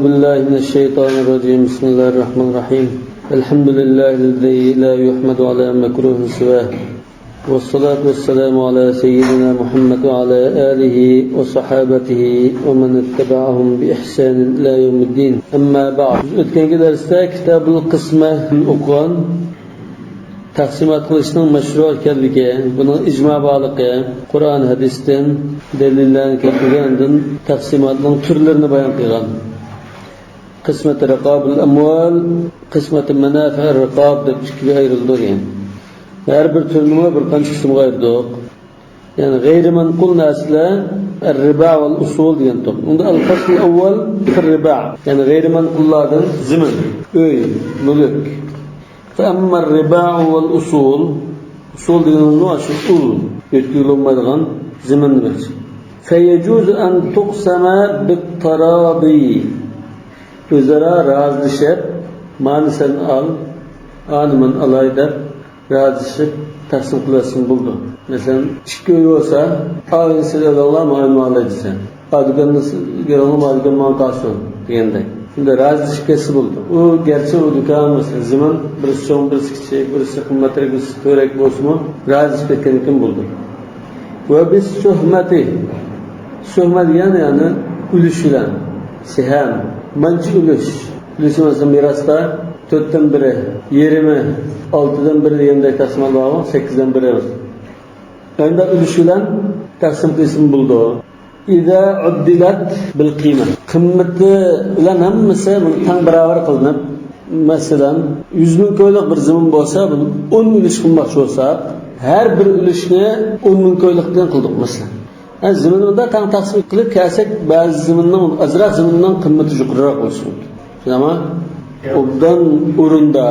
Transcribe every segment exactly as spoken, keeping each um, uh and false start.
بالله من الشيطان الرجيم. بسم الله الرحمن الرحيم. الحمد لله الذي لا يحمد على مكروه سواه. والصلاة والسلام على سيدنا محمد وعلى آله وصحابته ومن اتبعهم بإحسان إلى يوم الدين. أما بعد. Biz o'tgan darsda Kitabul Qisma o'qigan taqsimot qilishning mashru ekanligi, buning ijmo borligi, Qur'on, hadisdan dalillarni keltirgan, taqsimotning turlarini bayon qilgan. Qismati riqobul amvol, qismati manafi'ir riqob deb ikkiga ayrildi degan. Har bir turni bir qancha qismga ayirdik. Ya'ni g'ayri manqul narsalar ar-riba val usul degan to'p. Unda al-fasl awwal fir riba. Ya'ni g'ayri manqullardan zimin, uy, mulk. Fa amma ar-riba val usul. Usul deganimiz shu ul, yo'tqilolmaydigan zimin demoqchi. Fa yajuzu an tuqsama bit taradi. O'zaro rozilashib, mani sen ol, ani men olay deb rozilashib taqsim qilyotsin bo'ldi. Masalan, ikki uy bo'lsa, "A uyni siz olinglar, man uyni olay" desa, "A do'konni siz olinglar, man do'kon man qolsin" degandek. Shunda rozilashib ketsa bo'ldi. U garchi u do'kon, masalan, zimin, birisi cho'ng, birisi kichik, birisi qimmatroq, birisi to'rak bo'lsinmi, rozilashib ketgandan keyin bo'ldi. Va bis suhmati. Suhma degan, ya'ni ulush bilan. Siham. Manchi ulush. Ulush, masalan, merosda to'rtdan biri, yarmi, oltidan biri degandek taqsimot bormi? Sakkizdan biri. Endi ulush bilan taqsim qilishim bo'ldi. Iza uddilat bil qiyma. Qimmati bilan hammasi tang barobar qilinib, masalan, yuz ming ko'ylik bir zimin bo'lsa, buni o'n ulush qilmoqchi bo'lsaq, har bir ulushni o'n ming ko'ylikdan qildik, masalan. Ha, ziminni bunday tang taqsim qilib kelsak, ba'zi ziminning, ozroq ziminning qimmati yuqoriroq bo'lishi mumkin. Bilaman, obdan o'rinda,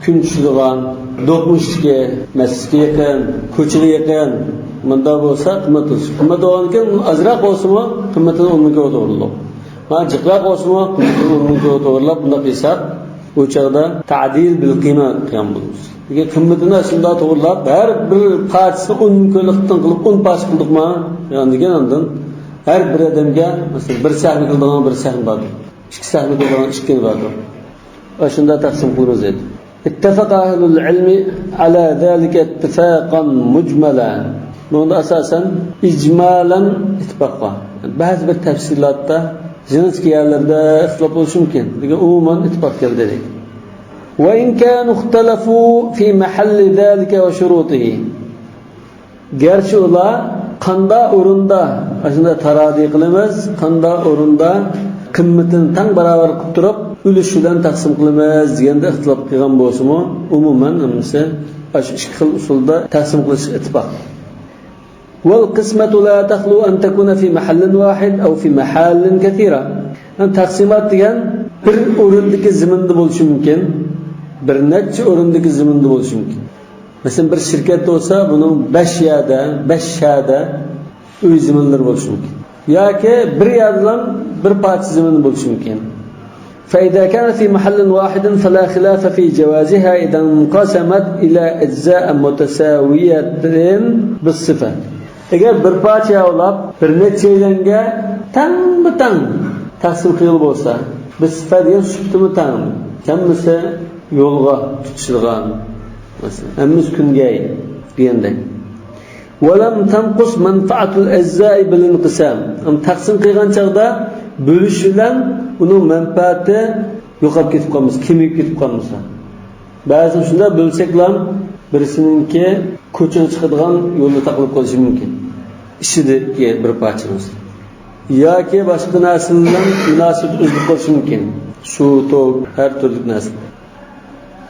kun tushadigan, do'qmushdagi, masjidga yaqin, ko'chaga yaqin, munda bo'lsa qimmat bo'lsin. Qimmat bo'lgandan keyin ozroq bo'lsinmi, qimmatini o'n ming ko'p to'g'riliq. Ha, jiqroq bo'lsinmi, qimmatini o'n ming ko'p to'g'rilab, bunday qilsak, u chog'da ta'dil bil qiyma qilgan bo'lamiz. Lekin qimmatini shunday to'g'rilab, har bir parchasini o'n ming ko'ylakdan qilib, o'n parcha qildikmi? Ya'ni degan, ondan har bir odamga, masalan, bir sahmi qiladigan bir sahmi bor. Ikki sahmi qiladigan ikkini bor. Va shunday taqsim qilamiz dedi. Ittafaqa ahlul ilmi ala zalika ittifaqan mujmala. Bunda asosan ijmalan ittifoq bor. Ba'zi bir tafsilotda, jinski yerlarda ixtilof bo'lishi mumkin. Lekin umuman ittifoq keldi dedik. Va in kanu ikhtalafu fi mahalli zalika va shurutihi. Garchi ular qanda o'rinda, shunda tarodiy qilamiz, qanda o'rinda qimmatini tang barobar qilib turib, ulush bilan taqsim qilamiz deganda ixtilof qilgan bo'lsa-mu, umuman hammasi shu ikki xil usulda taqsim qilish ittifoq. Wal qismatu la takhlu an takuna fi mahallin wahid aw fi mahallin kathira. Ya'ni taqsimot degan bir o'rindagi ziminda bo'lishi mumkin, bir necha o'rindagi ziminda bo'lishi mumkin. Masalan, bir shirkat bo'lsa, buning besh yerda, besh shaharda uy ziminlari bo'lishi mumkin. Yoki bir yerda bir parcha zimin bo'lishi mumkin. فإذا كانت في محل واحد فلا خلاف في جوازها إذا انقسمت إلى أجزاء متساوية بالصفة. Agar bir parcha yo'lab, bir necha joylarga tangma-tang taqsim qilgan bo'lsa, bir sifat degan sufitimi tang, hammasi yo'lga tutishilgan, masalan, hammasi kungay degandek. ولم تنقص منفعة الأجزاء بالانقسام. Ham taqsim qilgan chog'da bo'lish bilan uning manfaati yo'qolib ketib qolmasa, kamayib ketib qolmasa. Ba'zan shunday bo'lsaklam, birisininki ko'chaga chiqadigan yo'lda taqilib qolishi mumkin. Ishidagi bir parchamiz. Yoki boshqa narsa bilan munosabat uzilib qolishi mumkin. Suv, tok, har turli narsa.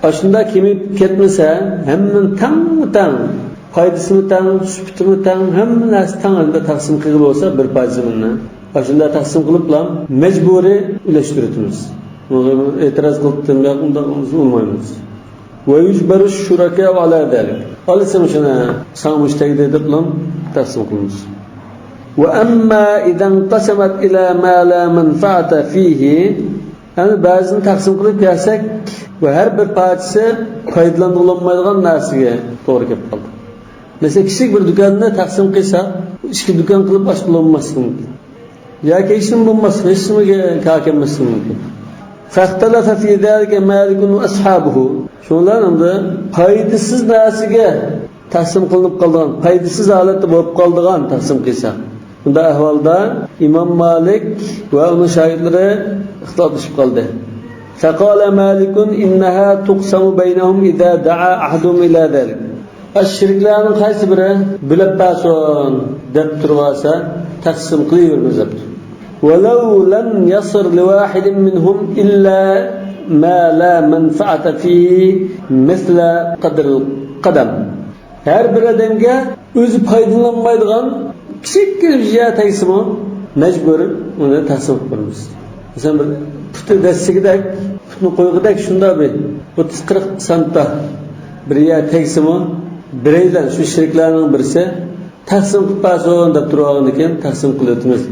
Ashunda kemiyib ketmasa, hammani tangma-tang, foydasimi tang, sufitimi tang, hamma narsa tang holda taqsim qilgan bo'lsa, bir parcha ziminni. Ashunda taqsim qilibla majburiy ulashtiramiz. Bunga e'tiroz qilib, "Bunday qilsa bo'lmaymiz." "Wa yujbaru shuraka ala zalik." Olsam shuni, "San mush tegdi", deb bilan taqsim qilamiz. "Wa amma idan qasamat ila ma la manfaata fihi." Endi ba'zini taqsim qilib kelsak, bu har bir parchasi foydalanilmaydigan narsaga to'g'ri kelib qoldi. Masalan, kichik bir do'konni taqsim qilsak, ikki do'kon qilib ochib bo'lmaslik mumkin. ياكى ھېچنېمە بولماسلىق، ھېچنېمىگە كار كەلمەسلىكى مۇمكىن. فاختلف في ذلك مالك وأصحابه. شۇڭلار ئەمدى پايدىسىز نەرسىگە تەقسىم قىلىنىپ قالىدىغان، پايدىسىز ھالەتتە بولۇپ قالىدىغان تەقسىم قىلساق. بۇنداق ئەھۋالدا ئىمام مالىك ۋە ئۇنىڭ شاگىرتلىرى ئىختىلاپلىشىپ قالدى. فقال مالك إنها تقسم بينهم إذا دعا أحدهم إلى ذلك. ئاشۇ شېرىكلەرنىڭ قايسى بىرى بۆلۈپ بەرسۇن دەپ تۇرۇۋالسا، تەقسىم قىلىۋېرىمىز دەپتۇ. ولو لم يصل لواحد منهم إلا ما لا منفعة فيه مثل قدر القدم. ھەر بىر ئادەمگە ئۆزى پايدىلانمايدىغان كىچىككىنە بىر يەر تەگسىمۇ، مەجبۇرىي ئۇنى تەقسىم قىلىپ بېرىمىز. مەسىلەن، بىر پۇتى دەسسىگۈدەك، پۇتنى قويغۇدەك شۇنداق بىر ئوتتۇز قىرىق سانتا بىر يەر تەگسىمۇ، بىرەيلەن شۇ شېرىكلەرنىڭ بىرسى تەقسىم قىلىپ بەرسۇن دەپ تۇرۇۋالغاندىكىن، تەقسىم قىلىۋېتىمىز.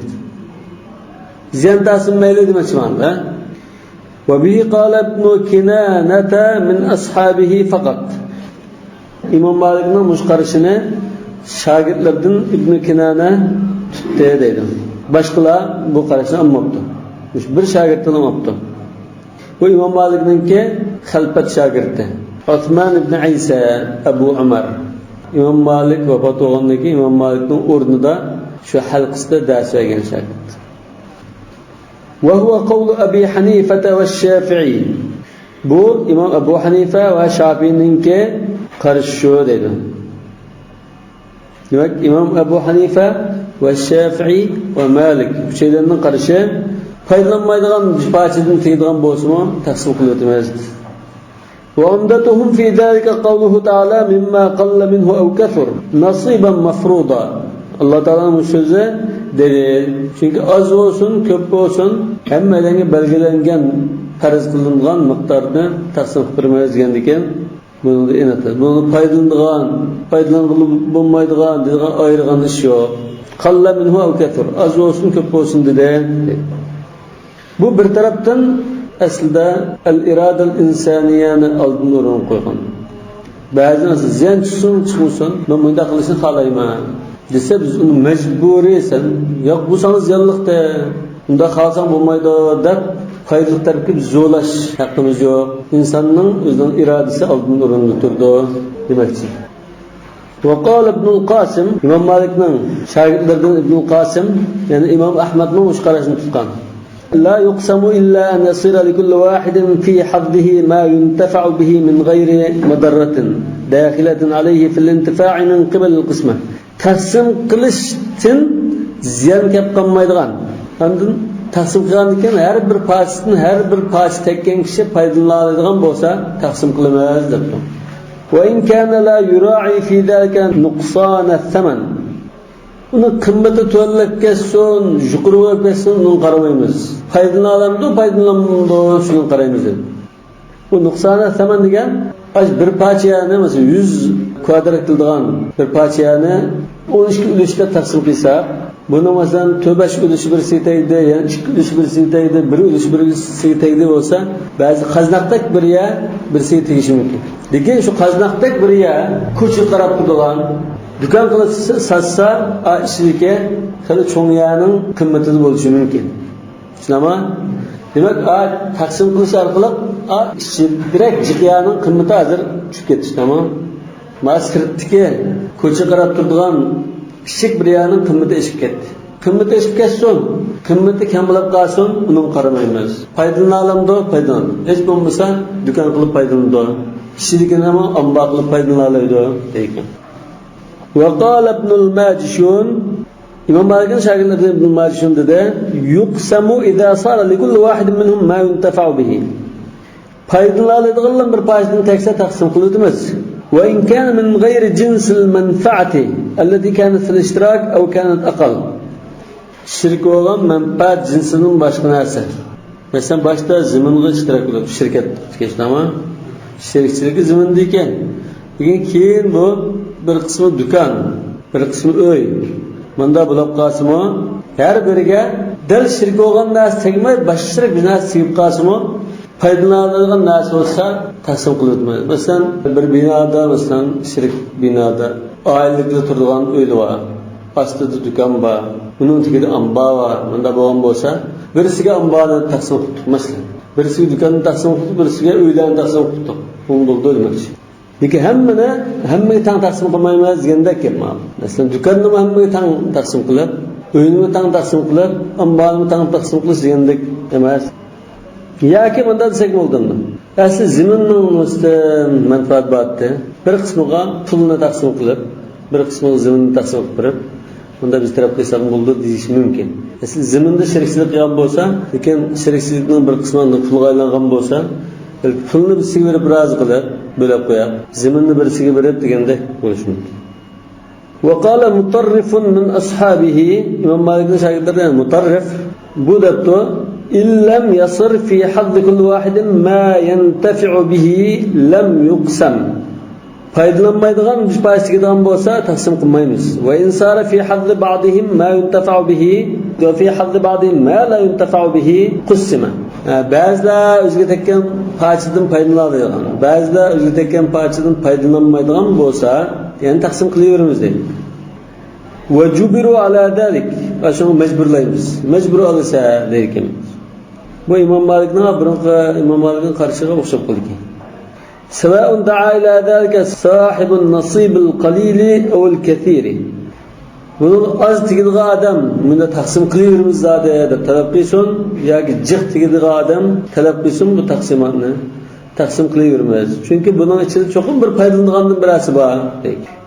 زىيان تارتسىمۇ مەيلى دېمەكچىمەن-دە. وبه قال ابن كنانة من أصحابه فقط. ئىمام مالىكنىڭ مۇشۇ قارىشىنى شاگىرتلىرىدىن ئىبن كىنانە تۇتتى دەيدۇ. باشقىلار بۇ قاراشنى ئالماپتۇ. مۇشۇ بىر شاگىرتتىن ئالماپتۇ. بۇ ئىمام مالىكنىڭكى خەلپەت شاگىرتى. ئوسمان ئىبن ئەيسا ئەبۇ ئۆمەر. ئىمام مالىك ۋاپات بولغاندىن كېيىن ئىمام مالىكنىڭ ئورنىدا شۇ ھەلقىسىدە دەرس بەرگەن شاگىرت. وهو قول أبي حنيفة والشافعي. بۇ ئىمام ئەبۇ ھەنىفە ۋە شافىئىنىڭكى قارىشى شۇ دەيدۇ. دېمەك، ئىمام ئەبۇ ھەنىفە ۋە شافىئى ۋە مالىك ئۈچەيلەننىڭ قارىشى، پايدىلانمايدىغان بىر پارچىدىن تېگىدىغان بولسىمۇ تەقسىم قىلىۋېتىمىز. وعمدتهم في ذلك قوله تعالى مما قل منه أو كثر نصيبا مفروضا. ئاللا تائالانىڭ مۇشۇ سۆزى دەلىل. چۈنكى ئاز بولسۇن، كۆپ بولسۇن، ھەممەيلەنگە بەلگىلەنگەن، پەرز قىلىنغان مىقدارنى تەقسىم قىلىپ بېرىمىز دېگەندىكىن، بۇنىڭدا ئېنىق. بۇنى پايدىلىنىدىغان، پايدىلانغىلى بولمايدىغان دېگەن ئايرىغان ئىش يوق. قل منه أو كثر، ئاز بولسۇن، كۆپ بولسۇن دېدى. بۇ بىر تەرەپتىن ئەسلىدە ئەل-ئىرادەل ئىنسانىيەنى ئالدىن ئورۇنغا قويغان. بەزىدە زىيان چىقسۇن، چىقمىسۇن، مەن مۇنداق قىلىشنى خالايمەن دېسە، بىز ئۇنى مەجبۇرىي، سەن ياق، بۇ ساڭا زىيانلىقتى، ئۇنداق قىلساڭ بولمايدۇ دەپ، پايدىلىق تەرەپكە بىز زورلاش ھەققىمىز يوق. ئىنساننىڭ ئۆزىنىڭ ئىرادىسى ئالدىن ئورۇندا تۇرىدۇ دېمەكچى. وقال ابن القاسم، ئىمام مالىكنىڭ شاگىرتلىرىدىن ئىبنۇل قاسىم، يەنى ئىمام ئەھمەدمۇ مۇشۇ قاراشنى تۇتقان. لا يقسم إلا أن يصير لكل واحد في حظه ما ينتفع به من غير مضرة داخلة عليه في الانتفاع من قبل القسمة. تەقسىم قىلىشتىن زىيان كەپ قالمايدىغان، ئاندىن تەقسىم قىلغاندىن كېيىن ھەر بىر پارچىسىدىن ھەر بىر پارچە تەگكەن كىشى پايدىلىنالايدىغان بولسا تەقسىم قىلىمىز دەپتۇ. وإن كان لا يراعي في ذلك نقصان الثمن. ئۇنىڭ قىممىتى تۆۋەنلەپ كەتسۇن، يۇقىرى بولۇپ كەتسۇن، ئۇنىڭغا قارىمايمىز. پايدىلىنالامدۇ، پايدىلانمامدۇ، شۇنىڭغا قارايمىز دېدى. بۇ نۇقسانە سەمەن دېگەن، ئاشۇ بىر پارچە يەرنى، مەسىلەن، يۈز كۋادرات كېلىدىغان بىر پارچە يەرنى ئون ئىككى ئۈلۈشكە تەقسىم قىلساق، بۇنىڭ، مەسىلەن، تۆت بەش ئۈلۈشى بىرسىگە تەگدى، يەنە ئىككى ئۈلۈشى بىرسىگە تەگدى، بىر ئۈلۈشى بىرسىگە تەگدى بولسا، بەزى قازناقتەك بىر يەر بىرسىگە تېگىشى مۇمكىن. لېكىن شۇ قازناقتەك بىر يەر كوچىغا قاراپ تۇرىدىغان، دۇكان قىلىپ ساتسا، ئا، ئىچىدىكى خېلى چوڭ يەرنىڭ قىممىتىدە بولۇشى مۇمكىن. چۈشىنەما؟ دېمەك، ئا، تەقسىم قىلىش ئارقىلىق، ئا، ئىچىدىكىرەك جىق يەرنىڭ قىممىتى ھازىر چۈشۈپ كەتتى، تامام. مانا سىرتتىكى كوچىغا قاراپ تۇرىدىغان كىچىك بىر يەرنىڭ قىممىتى ئېشىپ كەتتى. قىممىتى ئېشىپ كەتسۇن، قىممىتى كەم بولۇپ قالسۇن، ئۇنىڭغا قارىمايمىز. پايدىلىنالامدۇ؟ پايدىلىنىدۇ. ھېچ بولمىسا دۇكان قىلىپ پايدىلىنىدۇ. ئىچىدىكىنىمۇ ئامبار قىلىپ پايدىلىنالايدۇ دەيدىكەن. وقال ابن الماجشون، ئىمام مالىكنىڭ شاگىرتلىرىدىن ئىبن ماجشون دېدى، يقسم إذا صار لكل واحد منهم ما ينتفع به. پايدىلىنالايدىغانلار بىر پارچىدىن تەگسە تەقسىم قىلىۋېتىمىز. وإن كان من غير جنس المنفعة التي كانت في الاشتراك أو كانت أقل. شېرىك بولغان مەنپەئەت جىنسىدىن باشقا نەرسە. مەسىلەن، باشتا زېمىنغا ئىشتىراك قىلىپ، شىركەت تۇتقاچ، تامام. شېرىكچىلىكى زېمىن دېيىكەن. لېكىن كېيىن بۇ بىر قىسمى دۇكان، بىر قىسمى ئۆي. مۇنداق بولۇپ قالسىمۇ، ھەر بىرىگە دەل شېرىك بولغان نەرسە تەگمەي، باشقىچىراق بىر نەرسە تېگىپ قالسىمۇ، پايدىلىنالايدىغان نەرسە بولسا، تەقسىم قىلىۋېتىمىز. مەسىلەن، بىر بىنادا، مەسىلەن، شېرىك بىنادا ئائىلىلىكلەر تۇرىدىغان ئۆيلەر بار. ئاستىدا دۇكان بار، ئۇنىڭ تېگىدە ئامبار بار، مۇنداق بولغان بولسا، بىرسىگە ئامبارنى تەقسىم قىلىپ تۇرۇق، مەسىلەن. بىرسىگە دۇكاننى تەقسىم قىلىپ، بىرسىگە ئۆيلەرنى تەقسىم قىلىپ تۇرۇق. بۇمۇ بولىدۇ دېمەكچى. لېكىن ھەممىنى، ھەممىگە تەڭ تەقسىم قىلمايمىز دېگەندەك گەپ مانا. مەسىلەن، دۇكاننىمۇ ھەممىگە تەڭ تەقسىم قىلىپ، ئۆينىمۇ تەڭ تەقسىم قىلىپ، ئامبارنىمۇ تەڭ تەقسىم قىلىش دېگەندەك ئەمەس. ياكى مۇنداق دېسەك بولىدۇ. ئەسلى زېمىننىڭ ئۈستىدە مەنپەئەت بارتى. بىر قىسمىغا پۇلنى تەقسىم قىلىپ، بىر قىسمىغا زېمىننى تەقسىم قىلىپ بېرىپ، بۇندا بىز تەلەپ قىلساق بولىدۇ دېيىشى مۇمكىن. ئەسلى زېمىندا شېرىكچىلىك قىلغان بولسا، لېكىن شېرىكچىلىكنىڭ بىر قىسمى پۇلغا ئايلانغان بولسا، پۇلنى بىرسىگە بېرىپ رازى قىلىپ، بۆلۈپ قويۇپ، زېمىننى بىرسىگە بېرىپ دېگەندەك بولۇشى مۇمكىن. وقال مطرف من أصحابه، ئىمام مالىكنىڭ شاگىرتلىرى مۇتەررىف بۇ دەپتۇ، إن لم يصر في حظ كل واحد ما ينتفع به لم يقسم. پايدىلانمايدىغان بىر پارچە تېگىدىغان بولسا، تەقسىم قىلمايمىز. وإن صار في حظ بعضهم ما ينتفع به وفي حظ بعضهم ما لا ينتفع به قسم. ھە، بەزىلەر ئۆزىگە تەگكەن پارچىدىن پايدىلىنالايدىغان، بەزىلەر ئۆزىگە تەگكەن پارچىدىن پايدىلانمايدىغان بولسا، يەنە تەقسىم قىلىۋېرىمىز دەيدۇ. وجبروا على ذلك، ئاشۇڭا مەجبۇرلايمىز. مەجبۇر ئالىسە دەيدىكەن. بۇ ئىمام مالىكنىڭ، بۇرۇنقى ئىمام مالىكنىڭ قارىشىغا ئوخشاپ قالىدىكەن. سواء دعا إلى ذلك صاحب النصيب القليل أو الكثير. بۇنىڭ ئاز تېگىدىغان ئادەم، مۇندا تەقسىم قىلىۋېرىمىز زادى دەپ تەلەپ قىلسۇن، ياكى جىق تېگىدىغان ئادەم تەلەپ قىلسۇن بۇ تەقسىماتنى، تەقسىم قىلىۋېرىمىز. چۈنكى بۇنىڭ ئىچىدە چوقۇم بىر پايدىلىنىدىغاندىن بىرەرسى بار.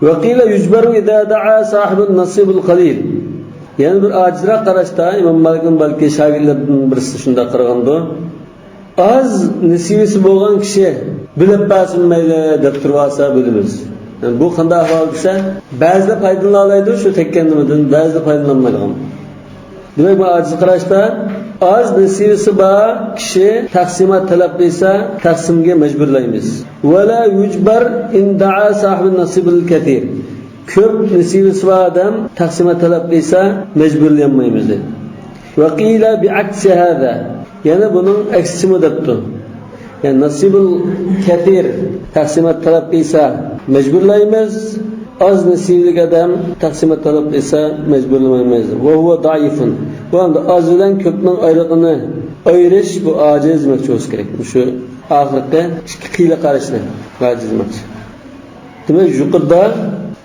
وقيل يجبر إذا دعا صاحب النصيب القليل. يەنە بىر ئاجىزراق قاراشتا، ئىمام مالىكنىڭ بەلكى شاگىرتلىرىدىن بىرسى شۇنداق قارىغاندۇ. ئاز نېسىۋىسى بولغان كىشى بۆلۈپ بەرسۇن مەيلى دەپ تۇرۇۋالسا بۆلىمىز. يەنى بۇ قانداق ئەھۋال دېسە، بەزىلەر پايدىلىنالايدۇ شۇ تەگكەن نېمىدىن، بەزىلەر پايدىلانمايدىغان. دېمەك، بۇ ئاجىز قاراشتا ئاز نېسىۋىسى بار كىشى تەقسىمات تەلەپ قىلسا، تەقسىمگە مەجبۇرلايمىز. ولا يجبر إن دعا صاحب النصيب الكثير. كۆپ نېسىۋىسى بار ئادەم تەقسىمات تەلەپ قىلسا، مەجبۇرلىيالمايمىز دەيدۇ. وقيل بعكس هذا. يەنە بۇنىڭ ئەكسىچىمۇ دەپتۇ. يەنى نەسىبۇل كەسىر تەقسىمات تەلەپ قىلسا مەجبۇرلايمىز، ئاز نەسىبىلىك ئادەم تەقسىمات تەلەپ قىلسا مەجبۇرلىمايمىز. وهو ضعيف. بۇ ئەمدى ئاز بىلەن كۆپنىڭ ئايرىقىنى ئايرىش، بۇ ئاجىز دېمەكچى بولسا كېرەك. مۇشۇ ئاخىرقى ئىككى قىيلى قاراشنى ئاجىز دېمەكچى. دېمەك، يۇقىرىدا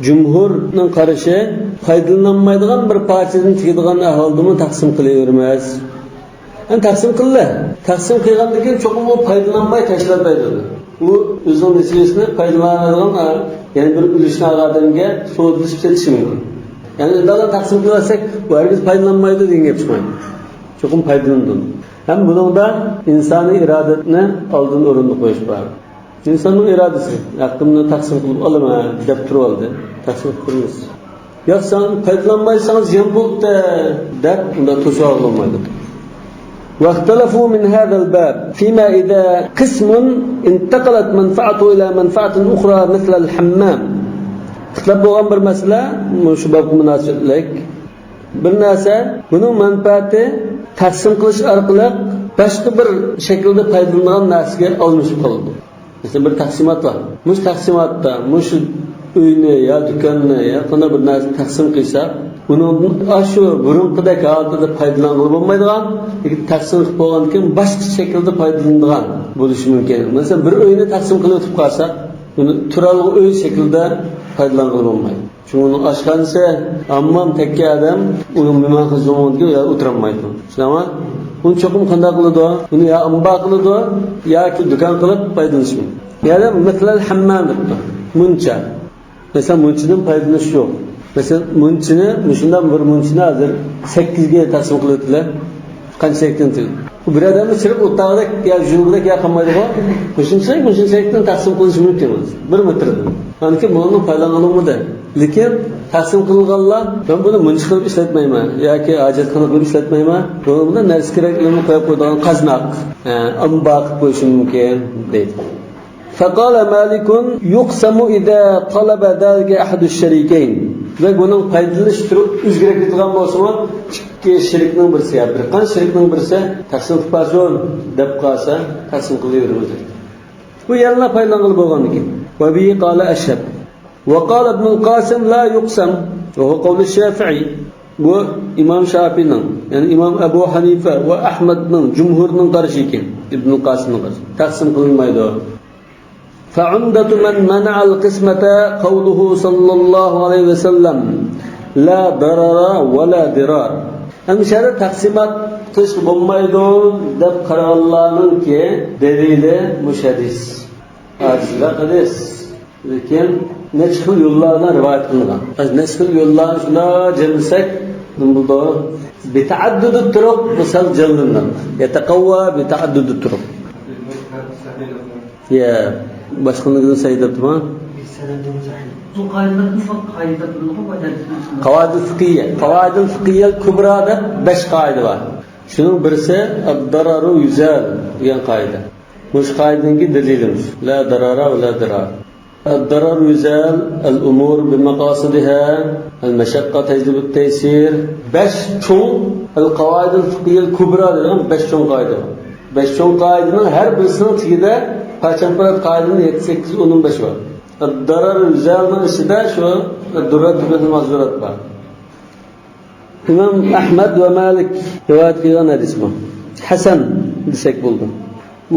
جۇمھۇرنىڭ قارىشى، پايدىلىنالمايدىغان بىر پارچىدىن تىكىدىغان ئەھۋالدىمۇ تەقسىم قىلىۋېرىمىز. ئەمدى تەقسىم قىلدى. تەقسىم قىلغاندىن كېيىن چوقۇم ئۇ پايدىلانماي تاشلاپ بېرىدۇ. ئۇ ئۆزىنىڭ نېسىۋىسىنى پايدىلانىدىغان، يەنە بىر ئۈلۈشنى ئالغان ئادەمگە سودىلىشىپ سېتىشى مۇمكىن. يەنى ئۇنداق تەقسىم قىلىۋەتسەك، ئۇ ھەرگىز پايدىلانمايدۇ دېگەن گەپ چىقمايدۇ. چوقۇم پايدىلىنىدۇ. ھەم بۇنىڭدا ئىنسانىي ئىرادىنى ئالدىن ئورۇندا قويۇش بار. ئىنساننىڭ ئىرادىسى، ھەققىمنى تەقسىم قىلىپ ئالىمەن دەپ تۇرۇۋالدى. تەقسىم قىلىمىز. ياق، سەن پايدىلانمايساڭ زىيان بوپتۇ دەپ، ئۇنداق توسۇۋالغىلى بولمايدۇ. واختلفوا من هذا الباب فيما إذا قسم انتقلت منفعته إلى منفعة أخرى مثل الحمام. ئىختىلاپ بولغان بىر مەسىلە، مۇشۇ بابقا مۇناسىۋەتلىك. بىر نەرسە، بۇنىڭ مەنپەئەتى تەقسىم قىلىش ئارقىلىق باشقا بىر شەكىلدە پايدىلىنىدىغان نەرسىگە ئالمىشىپ قالىدۇ. مەسىلەن، بىر تەقسىمات بار. مۇشۇ تەقسىماتتا مۇشۇ ئۆينى يا دۇكاننى يا قانداق بىر نەرسىنى تەقسىم قىلساق، بۇنىڭدىن ئاشۇ بۇرۇنقىدەك ھالىتىدە پايدىلانغىلى بولمايدىغان، لېكىن تەقسىم قىلىپ بولغاندىن كېيىن باشقىچە شەكىلدە پايدىلىنىدىغان بولۇشى مۇمكىن. مەسىلەن، بىر ئۆينى تەقسىم قىلىۋېتىپ قالساق، بۇنى تۇرالغۇ ئۆي شەكلىدە پايدىلانغىلى بولمايدۇ. شۇڭا ئۇنىڭ ئاشخانىسى، ھاممام تەككە ئادەم ئۇنىڭ مېھمانخانىسى بولغاندىكىن ئۇ يەردە ئولتۇرالمايدۇ. شۇنداقمۇ؟ ئۇنى چوقۇم قانداق قىلىدۇ؟ ئۇنى يا ئامبار قىلىدۇ ياكى دۇكان قىلىپ پايدىلىنىشى مۇمكىن. يەنى مىسلەل ھەممام دەپتۇ. مۇنچا. مەسىلەن، مۇنچىدىن پايدىلىنىش يوق. مەسىلەن، مۇنچىنى، مۇشۇنداق بىر مۇنچىنى ھازىر سەككىزگە تەقسىم قىلىۋېتىلە. قانچە سەككىزدىن تېگىدۇ؟ بۇ بىر ئادەمنى چىرىپ ئوتتاغۇدەك يا ژۇلغۇدەك يا قالمايدىغۇ. مۇشۇنچە، مۇشۇنچە سەككىزدىن تەقسىم قىلىنىشى مۇمكىن بىر مېتىردىن. ئاندىن كېيىن بۇنىڭدىن پايدىلانغىلى بولمىدى. لېكىن تەقسىم قىلىنغانلار، مەن بۇنى مۇنچە قىلىپ ئىشلەتمەيمەن ياكى ھاجەتخانا قىلىپ ئىشلەتمەيمەن، بۇنىڭ بىلەن نەرسە كېرەكلىرىنى قويۇپ قويىدىغان قازناق، ئە، ئامبار قىلىپ قويۇشۇم مۇمكىن، دەيدۇ. فقال مالك يقسم إذا طلب ذلك أحد الشريكين. ۋە بۇنىڭ پايدىلىنىش تۈرى ئۆزگىرىپ كېتىدىغان بولسىمۇ، ئىككى شېرىكنىڭ بىرسى يا بىر قانچە شېرىكنىڭ بىرسى تەقسىم قىلىپ بەرسۇن دەپ قالسا، تەقسىم قىلىۋېرىمىز دەيدۇ. بۇ يەنىلا پايدىلانغىلى بولغاندىكىن. وبه قال أشهب. وقال ابن القاسم لا يقسم وهو قول الشافعي. بۇ ئىمام شافىئىنىڭ، يەنى ئىمام ئەبۇ ھەنىفە ۋە ئەھمەدنىڭ، جۇمھۇرنىڭ قارىشى ئىكەن، ئىبنۇل قاسىمنىڭ قارىشى. تەقسىم قىلىنمايدۇ. فعمدة من منع القسمة قوله صلى الله عليه وسلم: لا ضرر ولا ضرار. ئەمدى شۇ يەردە تەقسىمات قىلىشقا بولمايدۇ دەپ قارىغانلارنىڭكى دەلىلى مۇشۇ ھەدىس. ئاجىزلار ھەدىس. لېكىن نەچچە خىل يوللار بىلەن رىۋايەت قىلىنغان. نەچچە خىل يوللارنى شۇنداق جەملىسەك، نېمە بولىدۇ؟ بتعدد الطرق، مىسال جانلىنىدۇ. يتقوى بتعدد الطرق. يا، باشقىلىرىدىن سەھىھ دەپتىما؟ بۇ قائىدىلەر قايدا قايدا قىلىنغان؟ قاۋائىدۇل فىقھىيە، قاۋائىدۇل فىقھىيەل كۇبرا دەپ بەش قائىدە بار. شۇنىڭ بىرسى الضرر يزال دېگەن قائىدە. مۇشۇ قائىدىنىڭكى دەلىلىمىز. لا ضرر ولا ضرار. الضرر يزال، الأمور بمقاصدها، المشقة تجلب التيسير. بەش چوڭ، القواعد الفقهية الكبرى دەيدىغان بەش چوڭ قائىدە بار. بەش چوڭ قائىدىنىڭ ھەر بىرسىنىڭ تېگىدە پاچان-پۇرات قائىدىنىڭ يەتتە، سەككىز، ئون، ئون بەش بار. الضرر يزالنىڭ ئىچىدە شۇ الدرة تبيح المحظورات بار. ئىمام ئەھمەد ۋە مالىك رىۋايەت قىلغان ھەدىس بۇ. ھەسەن دېسەك بولىدۇ.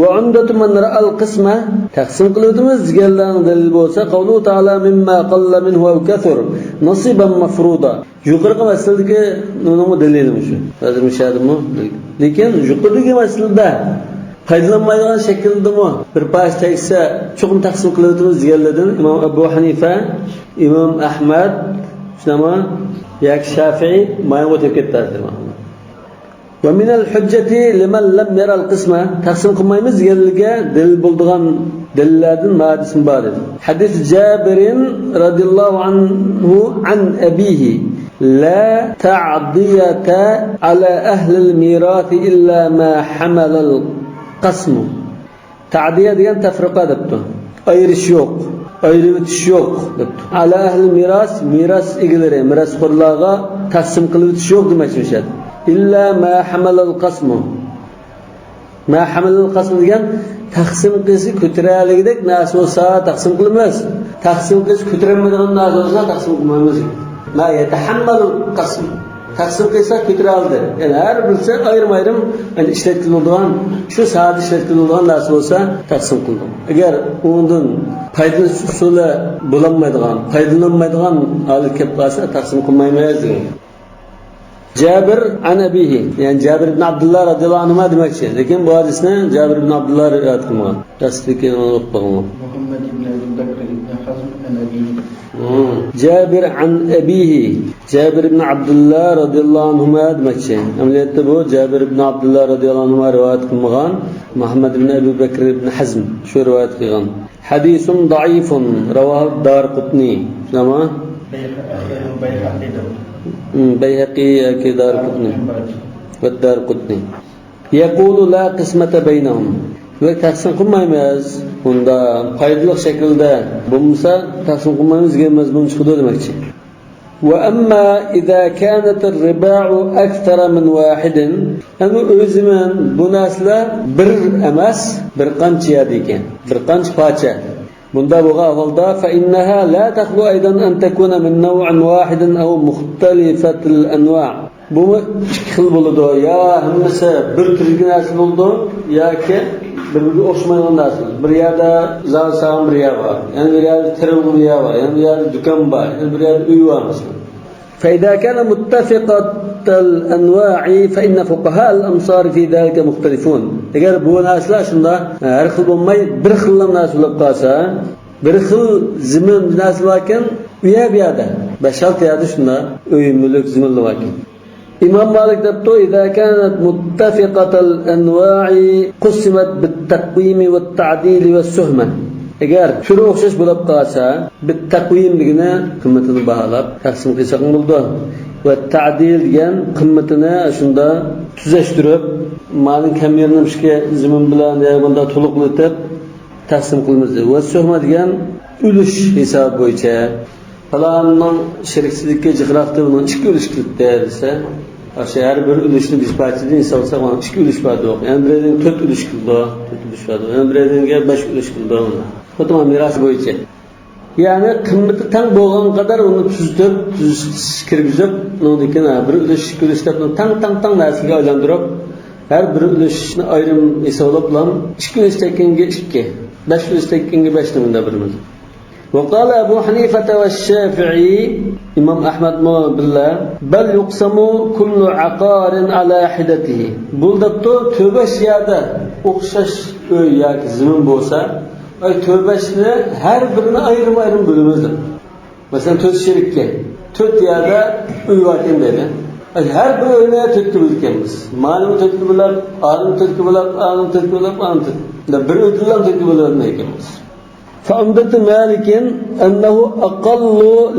وعمدة من رأى القسمة، تەقسىم قىلىۋېتىمىز دېگەنلەرنىڭ دەلىلى بولسا، قوله تعالى: مما قل منه أو كثر نصيبا مفروضا. يۇقىرىقى مەسىلىدىكى نېمىنىڭمۇ دەلىلى مۇشۇ. ھازىر مۇشۇ يەردىمۇ. لېكىن يۇقىرىدىكى مەسىلىدە پايدىلانمايدىغان شەكىلدىمۇ بىر پارچە تەگسە، چوقۇم تەقسىم قىلىۋېتىمىز دېگەنلەردىن ئىمام ئەبۇ ھەنىفە، ئىمام ئەھمەد، شۇنداقمۇ؟ ياكى شافىئى مايىغا ئۆتۈپ كەتتى. ومن الحجة لمن لم ير القسمة، تەقسىم قىلمايمىز دېگەنلىكى دەلىل بولىدىغان دەلىللەردىن مۇھەددىسمۇ بار دېدى. حديث جابر رضي الله عنه عن أبيه: لا تعدية على أهل الميراث إلا ما حمل القسم. تەئدىيە دېگەن تەفرىقە دەپتۇ. ئايرىش يوق، ئايرىۋېتىش يوق دەپتۇ. على أهل الميراث، مىراس ئىگىلىرى، مىراسخورلارغا تەقسىم قىلىۋېتىش يوق دېمەكچى مۇشۇ يەردە. إلا ما حمل القسم. ما حمل القسم دېگەن تەقسىم قىلسا كۆتۈرەلىگۈدەك نەرسە بولسا تەقسىم قىلىمىز. تەقسىم قىلسا كۆتۈرەلمەيدىغان نەرسە بولسا تەقسىم قىلمايمىز. ما يتحمل القسم. تەقسىم قىلسا كۆتۈرەلدى. يەنى ھەر بىرسى ئايرىم-ئايرىم، يەنى ئىشلەتكىلى بولىدىغان، شۇ ساھەدە ئىشلەتكىلى بولىدىغان نەرسە بولسا تەقسىم قىلىدۇ. ئەگەر ئۇنىڭدىن پايدىلىنىش ئۇسۇلى بولالمايدىغان، پايدىلىنالمايدىغان ھالەت كەپ قالسا تەقسىم قىلمايمىز دېگەن. جابر عن أبيه، يەنى جابىر ئىبن ئابدۇللا رەزىياللاھۇ ئەنھۇما دېمەكچى. لېكىن بۇ ھەدىسنى جابىر ئىبن ئابدۇللا رىۋايەت قىلمىغان. دەسلىپتىكى ئوقۇپ باقىڭلار. محمد بن أبي بكر بن حزم عن أبيه. جابر عن أبيه. جابىر ئىبن ئابدۇللا رەزىياللاھۇ ئەنھۇما دېمەكچى. ئەمەلىيەتتە بۇ جابىر ئىبن ئابدۇللا رەزىياللاھۇ ئەنھۇما رىۋايەت قىلمىغان، مۇھەممەد ئىبن ئەبۇ بەكر ئىبن ھەزم شۇ رىۋايەت قىلغان. حديث ضعيف رواه الدارقطني. شۇنداقمۇ؟ بەيھەقىي، بەيھەقىي دەپ. ھىم، بەيھەقىي ياكى دارقۇتنى. ۋە دارقۇتنى. يقول لا قسمة بينهم. ۋە تەقسىم قىلمايمىز. بۇندا پايدىلىق شەكىلدە بولمىسا تەقسىم قىلمايمىز دېگەن مەزمۇن چىقىدۇ دېمەكچى. وأما إذا كانت الرباع أكثر من واحد، ئەمما ئۆي زېمىن بۇ نەرسىلەر بىر ئەمەس، بىر قانچە يەردە ئىكەن، بىر قانچە پارچە. بۇنداق بولغان ئەھۋالدا فإنها لا تخلو أيضا أن تكون من نوع واحد أو مختلفة الأنواع. بۇمۇ ئىككى خىل بولىدۇ. يا ھەممىسى بىر تۈردىكى نەرسە بولىدۇ، ياكى بىر-بىرىگە ئوخشىمايدىغان نەرسە بولىدۇ. بىر يەردە زار ساغان بىر يەر بار، يەنە بىر يەردە تېرىلغۇ بىر يەر بار، يەنە بىر يەردە دۇكان بار، يەنە بىر يەردە ئۆي بار مەسىلەن. فإذا كان متفقة الأنواع فإن فقهاء الأمصار في ذلك مختلفون. ئەگەر بۇ نەرسىلەر شۇنداق ھەر خىل بولماي بىر خىللا نەرسە بولۇپ قالسا، بىر خىل زېمىن نەرسە باركەن، ئۇ يەر بۇ يەردە، بەش-ئالتە يەردە شۇنداق ئۆي، مۈلۈك، زېمىنلار باركەن. ئىمام مالىك دەپتۇ: إذا كانت متفقة الأنواع قسمت بالتقويم والتعديل والسهمة. ئەگەر تۈرى ئوخشاش بولۇپ قالسا، بالتقويم دېگىنى قىممىتىنى باھالاپ تەقسىم قىلساقمۇ بولىدۇ. والتعديل دېگەن قىممىتىنى شۇنداق تۈزەشتۈرۈپ، مالنىڭ كەم يېرىنى مۇشۇ زېمىن بىلەن يا بۇنداق تولۇقلىتىپ تەقسىم قىلىمىز. والسهمة دېگەن ئۈلۈش ھېسابى بويىچە. پالاننىڭ شېرىكچىلىكى جىقراقتى، بۇنىڭ ئىككى ئۈلۈش كېلىپتۇ دېسە، ئاشۇ ھەر بىر ئۈلۈشنى بىر پارچىدىن ھېسابلىساق، مانا ئىككى ئۈلۈش بار دېدۇق. يەنە بىرەيدىن تۆت ئۈلۈش كېلىدۇ، تۆت ئۈلۈش بار دېدۇق. يەنە بىرەيدىنگە بەش ئۈلۈش كېلىدۇ. خۇددى مانا مىراس بويىچە. يەنى قىممىتى تەڭ بولغان قەدەر ئۇنى تۈزىتىپ، تۈزىتىش كىرگۈزۈپ، ئۇنىڭدىن كېيىن، ھە، بىر ئۈلۈش، ئىككى ئۈلۈش دەپ تەڭ، تەڭ، تەڭ نەرسىگە ئايلاندۇرۇپ، ھەر بىر ئۈلۈشنى ئايرىم ھېسابلاپلا، ئىككى ئۈلۈش تەگكەنگە ئىككى، بەش ئۈلۈش تەگكەنگە بەشنى مۇنداق بېرىمىز. وقال أبو حنيفة والشافعي، ئىمام ئەھمەدمۇ بىللە، بل يقسم كل عقار على حدته. بۇ دەپتۇ، تۆت-بەش يەردە ئوخشاش ئۆي ياكى زېمىن بولسا، ئاي، تۆت-بەشنى ھەر بىرىنى ئايرىم-ئايرىم بۆلىمىز دەپ. مەسىلەن، تۆت شېرىككەن، تۆت يەردە ئۆي باركەن دەيلى. ئاي، ھەر بىر ئۆينى تۆتكە بۆلىدىكەنمىز. مانىمۇ تۆتكە بۆلەپ، ئانىمۇ تۆتكە بۆلەپ، ئانىمۇ تۆتكە بۆلەپ، ئانىمۇ تۆتكە. بىر ئۆيدىنلا تۆتكە بۆلەلمەيدىكەنمىز. فعمدة مالك أنه أقل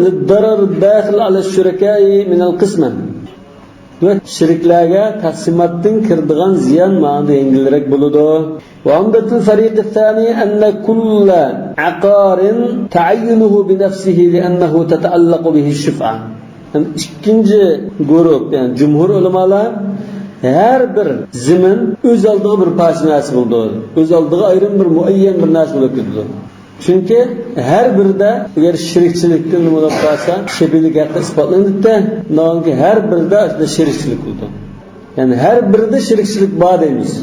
للضرر الداخل على الشركاء من القسمة. دېمەك، شېرىكلەرگە تەقسىماتتىن كىرىدىغان زىيان ماڭا يەڭگىلرەك بولىدۇ. وعمدة الفريق الثاني أن كل عقار تعينه بنفسه لأنه تتعلق به الشفعة. يەنى ئىككىنچى گۇرۇپ، يەنى جۇمھۇر ئۆلىمالار ھەر بىر زېمىن ئۆز ئالدىغا بىر پارچە نەرسە بولىدۇ. ئۆز ئالدىغا ئايرىم بىر مۇئەييەن بىر نەرسە بولۇپ كېتىدۇ. چۈنكى ھەر بىرىدە، ئەگەر شېرىكچىلىكتىن نېمە بولۇپ قالسا، شەپىئىلىك ھەققى ئىسپاتلىنىپتۇ. ئۇنداقكى ھەر بىرىدە شېرىكچىلىك بولىدۇ. يەنى ھەر بىرىدە شېرىكچىلىك بار دەيمىز.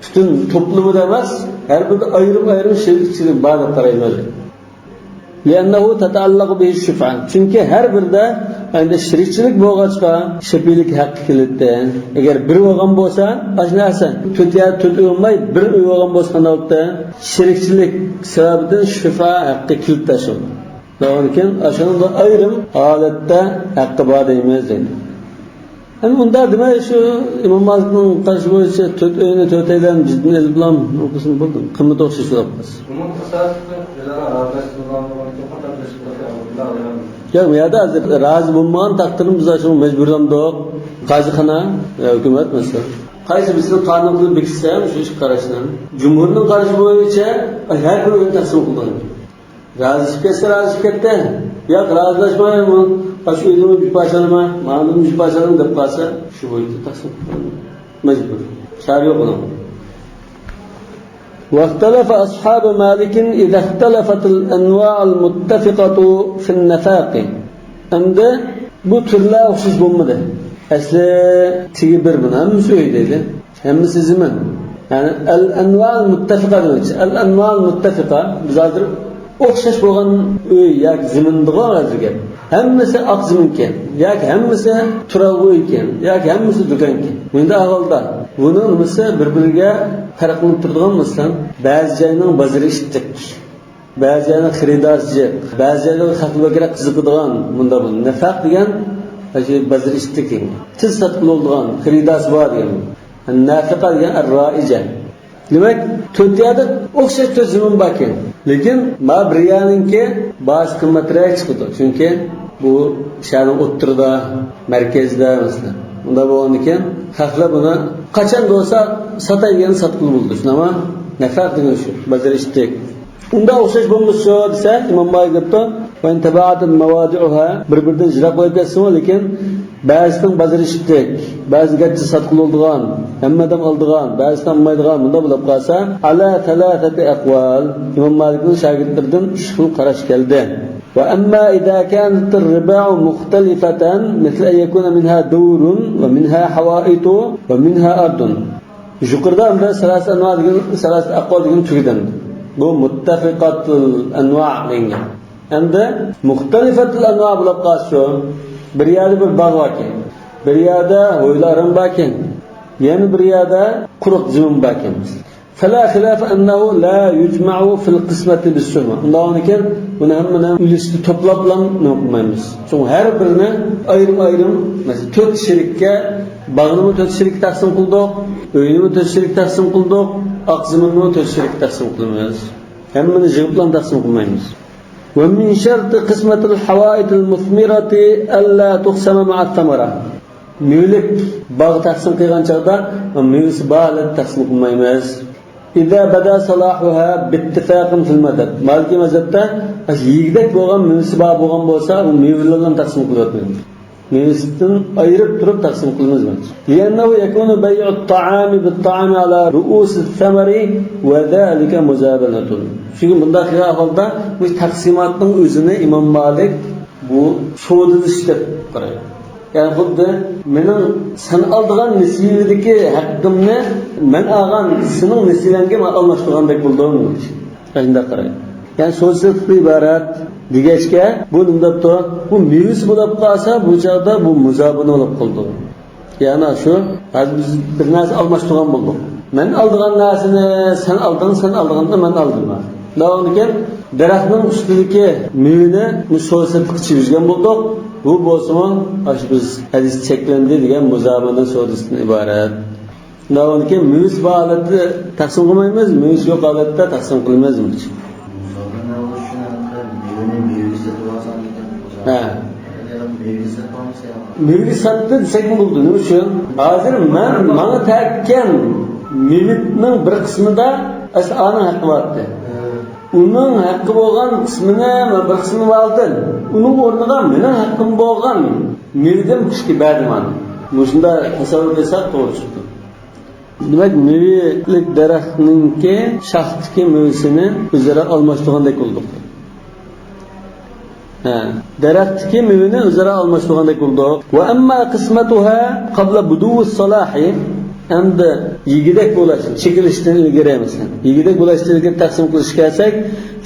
پۈتۈن توپلىمىدا ئەمەس، ھەر بىرىدە ئايرىم-ئايرىم شېرىكچىلىك بار دەپ قارايمىز. لأنه تتعلق به الشفعة. چۈنكى ھەر بىرىدە ئەندى شېرىكچىلىك بولغاچقا، شەپىئىلىك ھەققى كېلىدۇ. ئەگەر بىر بولغان بولسا، ئاشۇ نەرسە تۆت يا تۆت بولماي، بىر ئۆي بولغان بولسا قانداق بولاتتى؟ شېرىكچىلىك سەۋەبىدىن شۇفا ھەققى كېلىپ تاشلىنىدۇ. دەۋالىكىن، ئاشۇنىڭدا ئايرىم ھالەتتە ھەققى بار دەيمىز دەيدۇ. ئەمما ئۇنداق دېمەي، شۇ ئىمام مالىكنىڭ قارىشى بويىچە تۆت ئۆينى تۆتەيلەن جىددىن ئېلىپلا ئوقۇسىمۇ بولدى. قىممىتى ئوخشاش بولۇپ قالسا. ئۇنىڭ ئاساسىدا ئۆزئارا رازىلاشمىغان بولغان ئىكەن، قانداق قىلىش كېرەك؟ ياق، بۇ يەردە ھازىر رازى بولمىغان تەقدىردە بىز شۇنى مەجبۇرلامدۇق. قازىخانا يا ھۆكۈمەت مەسىلەن. قايسى بىرسىنى قانۇن قىلىپ بېكىتسە، شۇ ئىشقا قاراشنى. جۇمھۇرنىڭ قارىشى بويىچە ھەر بىر ئۆينى تەقسىم قىلىدىغان. رازىلىشىپ كەتسە رازىلىشىپ كەتتى. ياق، رازىلاشماي، ئاشۇ ئۆيدىمۇ بىر پارچە ئالىمەن، مانىدىمۇ بىر پارچە ئالىمەن دەپ قالسا، شۇ بويىچە تەقسىم قىلىدۇ. مەجبۇر. چارە يوق ئۇنىڭ. واختلف أصحاب مالك إذا اختلفت الأنواع المتفقة في النفاق. ئەمدى بۇ تۈرلەر ئوخشاش بولمىدى. ئەسلى تېگى بىر بۇنىڭ، ھەممىسى ئۆي دەيدۇ. ھەممىسى زېمىن. يەنى الأنواع المتفقة دېمەكچى. الأنواع المتفقة، بىز ھازىر ئوخشاش بولغان ئۆي ياكى زېمىن دېگەن ھازىر گەپ. ھەممىسى ئاق زېمىنكەن ياكى ھەممىسى تۇرالغۇ ئۆيكەن ياكى ھەممىسى دۇكانكەن. بۇنداق ئەھۋالدا بۇنىڭ نېمىسى بىر-بىرىگە پەرقلىنىپ تۇرىدىغان بولسا، بەزى جاينىڭ بازىرى ئىتتىك، بەزى جاينىڭ خېرىدارى جىق، بەزى جايلاردا خەقلەر بەكرەك قىزىقىدىغان، مۇنداق بولىدۇ. نەفەق دېگەن، ئاشۇ بازىرى ئىتتىك، تېز ساتقىلى بولىدىغان، خېرىدارى بار دېگەن. نافىقە دېگەن ئەر-رائىجە. دېمەك، تۆت يەردە ئوخشاش تۆت زېمىن باركەن. لېكىن ما بىر يەرنىڭكى باھاسى قىممەترەك چىقىدۇ. چۈنكى بۇ شەھەرنىڭ ئوتتۇرىدا، مەركەزدە مەسىلەن. ئۇنداق بولغاندىكىن خەقلەر بۇنى قاچان بولسا ساتاي دېگەن ساتقىلى بولىدۇ. شۇنداقمۇ؟ نەفەق دېگەن شۇ. بازار ئىتتىك. ئۇنداق ئوخشاش بولمىسىچۇ دېسە، ئىمام مالىك دەپتۇ، وإن تباعدت مواضعها، بىر-بىرىدىن يىراق بولۇپ كەتسىمۇ، لېكىن بەزىسىنىڭ بازىرى ئىتتىك، بەزىسى گەرچە ساتقىلى بولىدىغان، ھەممە ئادەم ئالىدىغان، بەزىسى ئالمايدىغان، مۇنداق بولۇپ قالسا، على ثلاثة أقوال، ئىمام مالىكنىڭ شاگىرتلىرىدىن ئۈچ خىل قاراش كەلدى. وأما إذا كانت الرباع مختلفة مثل أن يكون منها دور ومنها حوائط ومنها أرض. يۇقىرىدا ئەمدى سەلاسە ئەنۋا دېگەن، سەلاسە ئەقۋال دېگەن تۈگىدى. بۇ مۇتتەفىقاتۇل ئەنۋا دېگەن. ئەمدى مۇختەلىفەتۇل ئەنۋا بولۇپ قالسا، بىر يەردە بىر باغ باركەن، بىر يەردە ھويلا ئاران باركەن، يەنە بىر يەردە قۇرۇق زېمىن باركەن. فلا خلاف أنه لا يجمع في القسمة بالسهمة. ئۇنداق بولغاندىكىن بۇنى ھەممىنى ئۈلۈشتە توپلاپلا نېمە قىلمايمىز. چۈنكى ھەر بىرىنى ئايرىم-ئايرىم، مەسىلەن، تۆت شېرىككە باغنىمۇ تۆت شېرىككە تەقسىم قىلدۇق، ئۆينىمۇ تۆت شېرىككە تەقسىم قىلدۇق، ئاق زېمىننىمۇ تۆت شېرىككە تەقسىم قىلىمىز. ھەممىنى يىغىپلا تەقسىم قىلمايمىز. ومن شرط قسمة الحوائط المثمرة ألا تقسم مع الثمرة. مېۋىلىك باغ تەقسىم قىلغان چاغدا مېۋىسى بار ھالەتتە تەقسىم قىلمايمىز. إذا بدا صلاحها باتفاق في المذهب. مالىكىي مەزھەپتە يېگۈدەك بولغان، مېۋىسى بار بولغان بولسا، ئۇ مېۋىلەرنى تەقسىم قىلىۋەتمەيمىز. مېۋىسىدىن ئايرىپ تۇرۇپ تەقسىم قىلىمىز. لأنه يكون بيع الطعام بالطعام على رؤوس الثمر وذلك مزابنة. چۈنكى بۇنداق ئەھۋالدا بۇ تەقسىماتنىڭ ئۆزىنى ئىمام مالىك بۇ سودىلىشىش دەپ قارايدۇ. يەنى خۇددى مېنىڭ سەن ئالىدىغان نېسىۋىدىكى ھەققىمنى مەن ئالغان سېنىڭ نېسىۋەڭگە مەن ئالماشتۇرغاندەك بولدۇم. شۇنداق قارايدۇ. يەنى سودا سېتىقتىن ئىبارەت دېگەچكە، بۇ نېمە دەپتۇ؟ بۇ مېۋىسى بولاپ قالسا، بۇ چاغدا بۇ مۇزابىنە بولۇپ قالىدۇ. يەنى شۇ، ھازىر بىز بىر نەرسە ئالماشتۇرغان بولدۇق. مەن ئالىدىغان نەرسىنى سەن ئالدىڭ، سەن ئالىدىغاننى مەن ئالدىم. شۇنداق بولغاندىكىن، دەرەخنىڭ ئۈستىدىكى مېۋىنى مۇشۇ سودا سېتىققا چىگۈزگەن بولدۇق. بۇ بولسىمۇ، ئاشۇ بىز ھەدىس چەكلەندى دېگەن مۇزابىنە سودىسىدىن ئىبارەت. ئۇنداقتىن كېيىن مېۋىسى بار ھالەتتە تەقسىم قىلمايمىز، مېۋىسى يوق ھالەتتە تەقسىم قىلىمىز. مېۋىنى مېۋىگە سېتىۋالساڭ دېگەن. ھە. مېۋىگە سېتىۋالمىسا. مېۋىگە ساتتى دېسەكمۇ بولىدۇ. نېمە ئۈچۈن؟ ھازىر مەن ماڭا تەگكەن مېۋىنىڭ بىر قىسمىدا ئەسلى ئانىڭ ھەققى بار ئىدى. ئۇنىڭ ھەققى بولغان قىسمىنى مەن بىر قىسمىنى ئالدىم. ئۇنىڭ ئورنىغا مېنىڭ ھەققىم بولغان مېۋىدىن بىر ئىككى بەردىم ئانا. مۇشۇنداق ھېساب قىلساق توغرا چىقتى. دېمەك، مېۋىلىك دەرەخنىڭكى شاختىكى مېۋىسىنى ئۆزئارا ئالماشتۇرغاندەك بولدۇق. ھە، دەرەختىكى مېۋىنى ئۆزئارا ئالماشتۇرغاندەك بولدۇق. وأما قسمتها قبل بدو الصلاح، ئەمدى يېگۈدەك بولاش، چېكىلىشتىن ئىلگىرى، مەسىلەن، يېگۈدەك بولاشتىن ئىلگىرى تەقسىم قىلىشقا كەلسەك،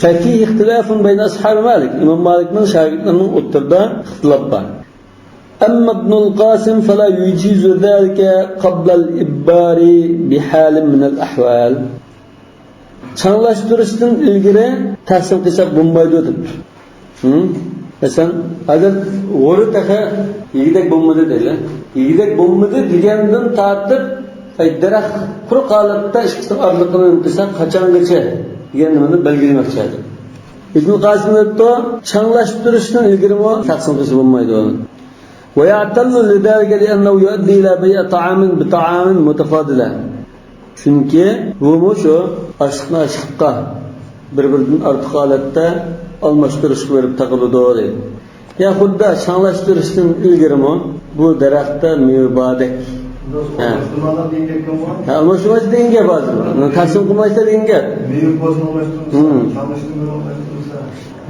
ففيه اختلاف بين أصحاب مالك، ئىمام مالىكنىڭ شاگىرتلىرىنىڭ ئوتتۇرىدا ئىختىلاپ بار. أما ابن القاسم فلا يجيز ذلك قبل الإبار بحال من الأحوال. چاڭلاشتۇرۇشتىن ئىلگىرى تەقسىم قىلساق بولمايدۇ دەپتۇ. ھىم؟ مەسىلەن، ھازىر غورى تېخى يېگۈدەك بولمىدى دەيلى. يېگۈدەك بولمىدى دېگەندىن تارتىپ، ئەي، دەرەخ قۇرۇق ھالەتتە ئىككىسىنىڭ ئارىلىقىنى قىلساق قاچانغىچە دېگەن نېمىنى بەلگىلىمەكچى ھازىر. ئىبن قاسىم دەپتۇ، چاڭلاشتۇرۇشتىن ئىلگىرىمۇ تەقسىم قىلسا بولمايدۇ. ويعتل لذلك لأنه يؤدي إلى بيع طعام بطعام متفاضلا. چۈنكى بۇمۇ شۇ ئاشلىقنى ئاشلىققا بىر-بىرىدىن ئارتۇق ھالەتتە ئالماشتۇرۇشقا بېرىپ تاقىلىدۇ دەيدۇ. يا خۇددى چاڭلاشتۇرۇشتىن ئىلگىرىمۇ بۇ دەرەختە مېۋە باردەك. ھە. ھە، ئالماشتۇرمايسىز دېگەن گەپ ھازىر. تەقسىم قىلمايسىز دېگەن گەپ. مېۋە بولسا ئالماشتۇرمىسا، ھىم. چاڭلاشتۇرمىسا ئالماشتۇرمىسا.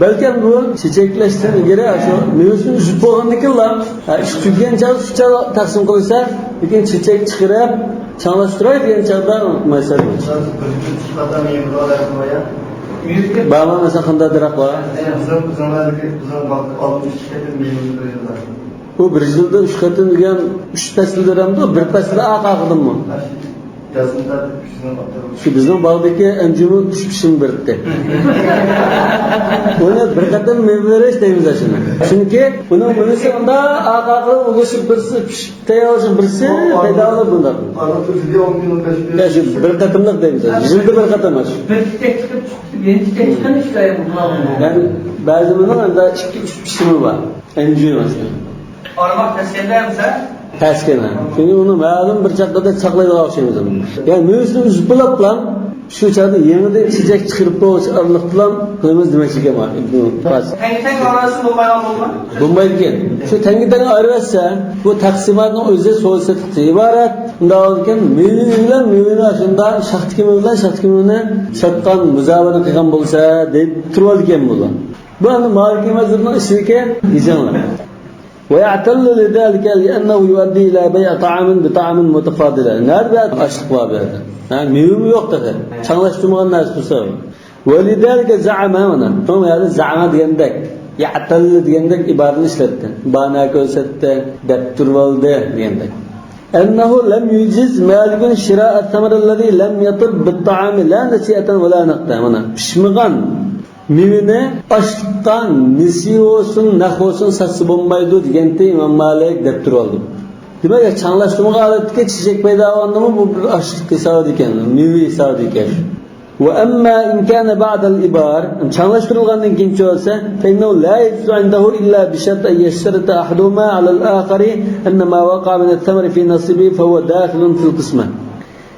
بەلكىم بۇ چېچەكلەشتىن ئىلگىرى شۇ مېۋىسىنى ئۈزۈپ بولغاندىن كېيىنلا، ھە، ئىش تۈگىگەن چاغدا شۇ چاغدا تەقسىم قىلسا، لېكىن چېچەك چىقىرىپ، چاڭلاشتۇراي دېگەن چاغدا مەسىلە. بارمۇ مەسىلەن قانداق دەرەخ بار؟ بۇ بىر يىلدا ئۈچ قېتىم دېگەن ئۈچ پەسىلدە بېرەمدۇ؟ بىر پەسىلدە ئا قاقىدىممۇ؟ شۇ بىزنىڭ باغدىكى ئەنجۈمە ئۈچ پىشىم بېرىپتۇ. ئۇنى بىر قېتىم مېۋە بېرىش دەيمىز شۇنى. چۈنكى ئۇنىڭ مېۋىسى ئۇنداق ئا قاقىدىم ئۇلىشىپ بىرسى پىشىپ تەييارلىشىپ بىرسى پەيدالىق بۇنداق. يا شۇ بىر قېتىملىق دەيمىز. يىلدا بىر قېتىم شۇ. بىر چېچەك چىقىپ، يەنە چېچەك چىققان ئىش. يەنى بەزىمىزنىڭ ئەمدى ئىككى، ئۈچ پىشىمى بار. ئەنجۈمە مەسىلەن. ئارىماق تەسكەندە مىسال؟ تەسكەن، ھە. چۈنكى ئۇنى مەلۇم بىر چاغدا ساقلايدىغان ئوخشايمىز. يەنى مېۋىسىنى ئۈزۈپ بولاپلا، شۇ چاغدا يېڭىدىن چېچەك چىقىرىپ بولغۇچە ئارىلىقتىلا قىلىمىز دېمەكچى ئىكەن مانا ئىبنۇ ئابباس. تەڭگە تەڭگە ئايرىۋەتسە بولمايدىغان بولىدۇ؟ بولمايدىكەن. شۇ تەڭگە تەڭگە ئايرىۋەتسە، بۇ تەقسىماتنىڭ ئۆزى سودا سېتىقتىن ئىبارەت. ئۇنداق بولىدىكەن، مېۋە بىلەن مېۋىنى ئاشۇنداق، شاختىكى مېۋە بىلەن شاختىكى مېۋىنى ساتقان، مۇزابىنە قىلغان بولسا، دەپ تۇرۇۋالىدىكەن بۇلار. بۇ ئەمدى مالىكىي مەزھەپنىڭ ئىچىدىكى يېزىڭلار. ويعتل لذلك لأنه يؤدي إلى بيع طعام بطعام متفاضلا. نەدە بۇ يەردە ئاشلىق بار بۇ يەردە؟ ھە، مېۋىمۇ يوق تېخى. چاڭلاشتۇرمىغان نەرسە تۇرسا. ولذلك زعم، مانا. شۇڭا يەردە زعم دېگەندەك، يعتل دېگەندەك ئىبارىنى ئىشلەتتى. بانا كۆرسەتتى، دەپ تۇرۇۋالدى دېگەندەك. أنه لم يجز مالك شراء الثمر الذي لم يطب بالطعام لا نسيئة ولا نقدا. مانا، پىشمىغان مېۋىنى ئاشلىققا نېسى بولسۇن، نەق بولسۇن ساتسا بولمايدۇ دېگەنتى ئىمام مالىك دەپ تۇرۇۋالدى. دېمەك، چاڭلاشتۇرمىغان ھالەتتىكى چېچەك پەيدا بولغاندىمۇ بۇ بىر ئاشلىق ھېسابىدىكەن، مېۋە ھېسابىدىكەن. وأما إن كان بعد الإبار، چاڭلاشتۇرۇلغاندىن كېيىنچە بولسا، فإنه لا يجوز عنده إلا بشرط أن يشترط أحدهما على الآخر أن ما وقع من الثمر في نصيبه فهو داخل في القسمة.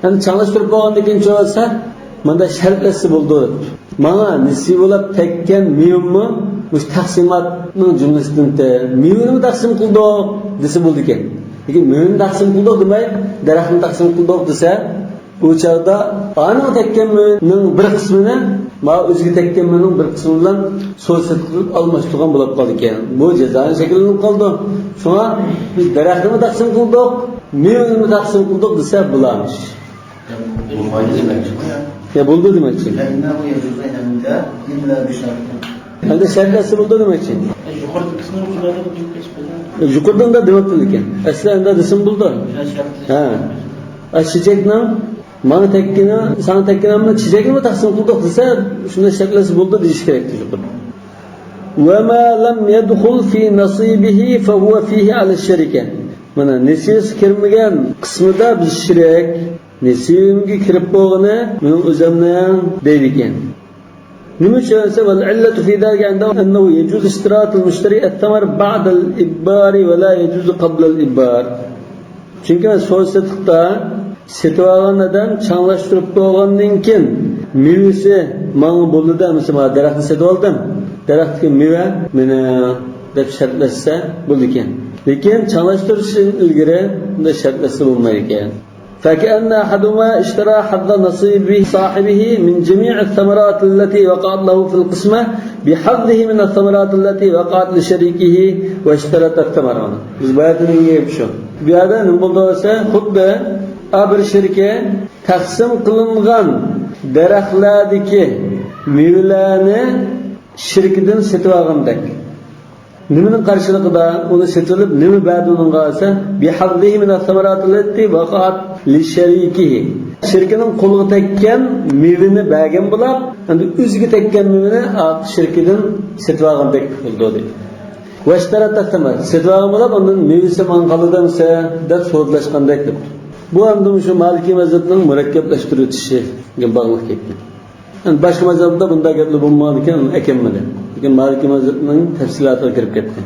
يەنى چاڭلاشتۇرۇپ بولغاندىن كېيىن چوۋالسا، مۇنداق شەرتلەشسە بولىدۇ. ماڭا نېسىۋە بولاپ تەگكەن مېۋىممۇ مۇشۇ تەقسىماتنىڭ جۈملىسىدىن مېۋىنىمۇ تەقسىم قىلدۇق دېسە بولىدىكەن. لېكىن مېۋىنى تەقسىم قىلدۇق دېمەي، دەرەخنى تەقسىم قىلدۇق دېسە، ئۇ چاغدا ئانىڭغا تەگكەن مېۋىنىڭ بىر قىسمىنى ماۋۇ ئۆزىگە تەگكەن مېۋىنىڭ بىر قىسمى بىلەن سودا سېتىق قىلىپ ئالماشتۇرغان بولۇپ قالىدىكەن. بۇ جازانى شەكىللىنىپ قالىدۇ. شۇڭا بىز دەرەخنىمۇ تەقسىم قىلدۇق، مېۋىنىمۇ تەقسىم قىلدۇق دېسە بولامىش. بولمايدۇ دېمەكچى. يا، بولىدۇ دېمەكچى. فإنه يجوز عند إلا بشرط. ئەمدى شەرتلەشسە بولىدۇ دېمەكچى. يۇقىرىدىكىسىنى شۇنداق دەپ ئۆتۈپ كېتىپ قالدى. يۇقىرىدا ئۇنداق دېمەپتۇ لېكىن. ئەسلى ئەمدى دېسىمۇ بولىدۇ. ھە. ئا، چېچەكنىڭ ماڭا تەگكىنى، ساڭا تەگكىنى، چېچەكنىمۇ تەقسىم قىلدۇق دېسە، شۇنداق شەرتلەشسە بولىدۇ دېيىش كېرەك يۇقىرىدا. وما لم يدخل في نصيبه فهو فيه على الشركة. مانا، نېسىۋىسى كىرمىگەن قىسمىدا بىز شېرىك، نېسىۋىمگە كىرىپ بولغىنى مېنىڭ ئۆزۈمنىڭ دەيدىكەن. نېمە ئۈچۈن دېسە، والعلة في ذلك أنه يجوز اشتراط المشتري الثمر بعد الإبار ولا يجوز قبل الإبار. چۈنكى مەن سودا سېتىقتا سېتىۋالغان ئادەم چاڭلاشتۇرۇپ بولغاندىن كېيىن مېۋىسى ماڭا بولدى دە، مەسىلەن، مانا دەرەخنى سېتىۋالدىم، دەرەختىكى مېۋە مېنىڭ دەپ شەرتلەشسە بولىدىكەن. لېكىن چاڭلاشتۇرۇشتىن ئىلگىرى بۇنداق شەرتلەشسە بولمايدىكەن. فكأن أحدهما اشترى حظ نصيب صاحبه من جميع الثمرات التي وقعت له في القسمة بحظه من الثمرات التي وقعت لشريكه واشترط الثمر. بىز باياتىن دېگەن گەپ شۇ. بۇ يەردە نېمە بولدى دېسە، خۇددى ئا بىر شېرىكى تەقسىم قىلىنغان دەرەخلەردىكى مېۋىلەرنى شېرىكىدىن سېتىۋالغاندەك. نېمىنىڭ قارشىلىقىدا ئۇنى سېتىۋېلىپ، نېمە بەردى ئۇنىڭغا دېسە، بحظه من الثمرات التي وقعت لشريكه. شېرىكىنىڭ قولىغا تەگكەن مېۋىنى بەرگەن بولاپ، ئەمدى ئۆزىگە تەگكەن مېۋىنى ئا شېرىكىدىن سېتىۋالغاندەك بولدى دەيدۇ. واشترط الثمر، سېتىۋالغان بولاپ، ئاندىن مېۋىسى ماڭا قالىدۇ دېسە دەپ سودىلاشقاندەك دەپتۇ. بۇ ئەمدى شۇ مالىكىي مەزھەپنىڭ مۇرەككەپلەشتۈرۈۋېتىشىگە باغلىق گەپكەن. يەنى باشقا مەزھەپتە بۇنداق گەپلەر بولمىغان ئىكەن، ئۇنى ئەكەلمىدى. لېكىن مالىكىي مەزھەپنىڭ تەپسىلاتىغا كىرىپ كەتتى.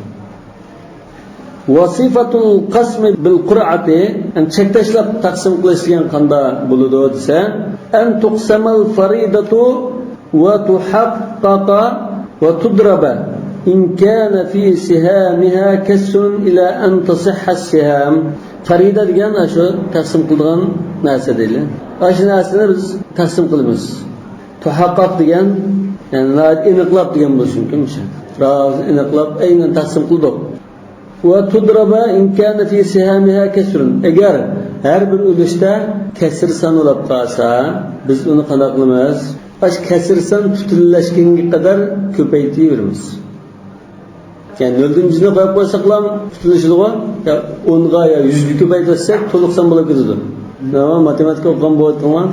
وصفة القسم بالقرعة، يەنى چەك تاشلاپ تەقسىم قىلىش دېگەن قانداق بولىدۇ دېسە، أن تقسم الفريضة وتحقق وتضرب إن كان في سهامها كسر إلى أن تصح السهام. فەرىدە دېگەن ئاشۇ تەقسىم قىلىدىغان نەرسە دەيلى. ئاشۇ نەرسىنى بىز تەقسىم قىلىمىز. تۇھەققەق دېگەن، يەنى ناھايىتى ئېنىقلاپ دېگەن بولۇشى مۇمكىن مۇشۇ. راۋابىنى ئېنىقلاپ، ئەينەن تەقسىم قىلدۇق. وتضرب إن كان في سهامها كسر. ئەگەر ھەر بىر ئۈلۈشتە كەسىر سان بولۇپ قالسا، بىز ئۇنى قانداق قىلىمىز؟ ئاشۇ كەسىر سان پۈتۈنلەشكەنگە قەدەر كۆپەيتىۋېرىمىز. يەنى نۆلدىن يۈزنى قويۇپ قويساقلا پۈتۈنلىشىدىغۇ. يا ئونغا يا يۈزگە كۆپەيتىۋەتسەك تولۇق سان بولۇپ كېتىدۇ. نېمە، ماتېماتىكا ئوقۇغان بولۇۋاتىدىغان.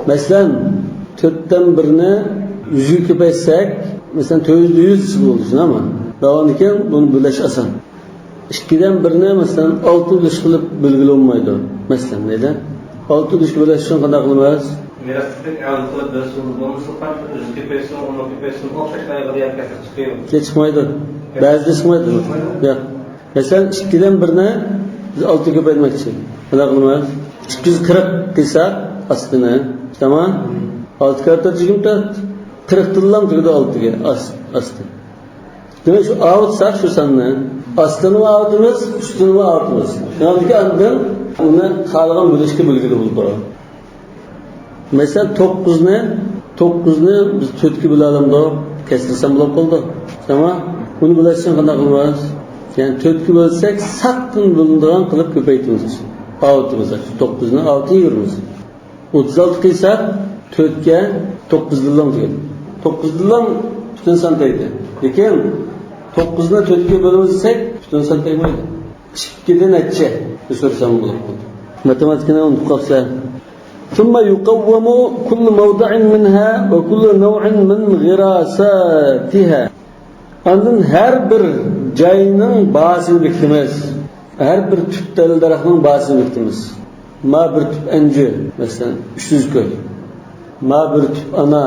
مەسىلەن، تۆتتىن بىرنى يۈزگە كۆپەيتسەك، مەسىلەن، تۆت يۈز دېسە بولىدۇ، شۇنداقمۇ؟ دەۋامدىن كېيىن بۇنى بۆلۈش ئاسان. ئىككىدىن بىرنى، مەسىلەن، ئالتە ئۈلۈش قىلىپ بۆلگىلى بولمايدۇ. مەسىلەن، دەيدۇ. ئالتە ئۈلۈشكە بۆلۈش ئۈچۈن قانداق قىلىمىز؟ مىراس تىپىك ئەۋلاد قىلىپ بۆلسىمىز بولمىسا، يۈزگە كۆپەيسۇن، ئونغا كۆپەيسۇن، ئوخشاش ئايغىر يەر كەسىپ چىقىيدۇ. كەچ چىقمايدۇ. بەزىدە چىقمايدۇ. ياق. مەسىلەن، ئىككىدىن بىرنى بىز ئالتە كۆپەيتمەكچى. قانداق قىلىمىز؟ ئىككى يۈز قىرىق قىلساق ئاستىنى. تامام. ئالتە كارە تۆت يىگىرمە تۆت. قىرىقتىنلا تۈگىدى ئالتىگە. ئاس-، ئاستى. دېمەك، شۇ ئاۋۇتساق شۇ ساننى. ئاستىنىمۇ ئاۋۇتىمىز، ئۈستىنىمۇ ئاۋۇتىمىز. شۇنىڭدىكى ئاندىن ئۇنى خالىغان بۆلۈشكە بۆلگىلى بولىدۇ. مەسىلەن، توققۇزنى، توققۇزنى بىز تۆتكە بۆلەلەمدۇق؟ كەسىر سان بولۇپ قالىدۇ. تامام. ئۇنى بۆلۈش ئۈچۈن قانداق قىلىمىز؟ يەنى تۆتكە بۆلسەك، ساقتىن بۆلۈنىدىغان قىلىپ كۆپەيتىمىز. ئاۋۇتىمىز. توققۇزنى ئاۋۇتۇۋېرىمىز. ئوتتۇز ئالتە قىلساق، تۆتكە، توققۇزدىنلا تۈگىدى. توققۇزدىنلا پۈتۈن سان تەگدى. لېكىن توققۇزنى تۆتكە بۆلىمىز دېسەك، پۈتۈن سان تەگمەيدۇ. ئىككىدە نەچچە؟ بىر سورىسام بولۇپ قالدى. ماتېماتىكىنى ئۇنتۇپ قاپسەن. ثم يقوم كل موضع منها وكل نوع من غراساتها. ئاندىن ھەر بىر جاينىڭ باھاسىنى بېكىتىمىز. ھەر بىر تۈپ دەل-دەرەخنىڭ باھاسىنى بېكىتىمىز. ما بىر تۈپ ئەنجۈ، مەسىلەن، ئۈچ يۈز كوي. ما بىر تۈپ ئانا،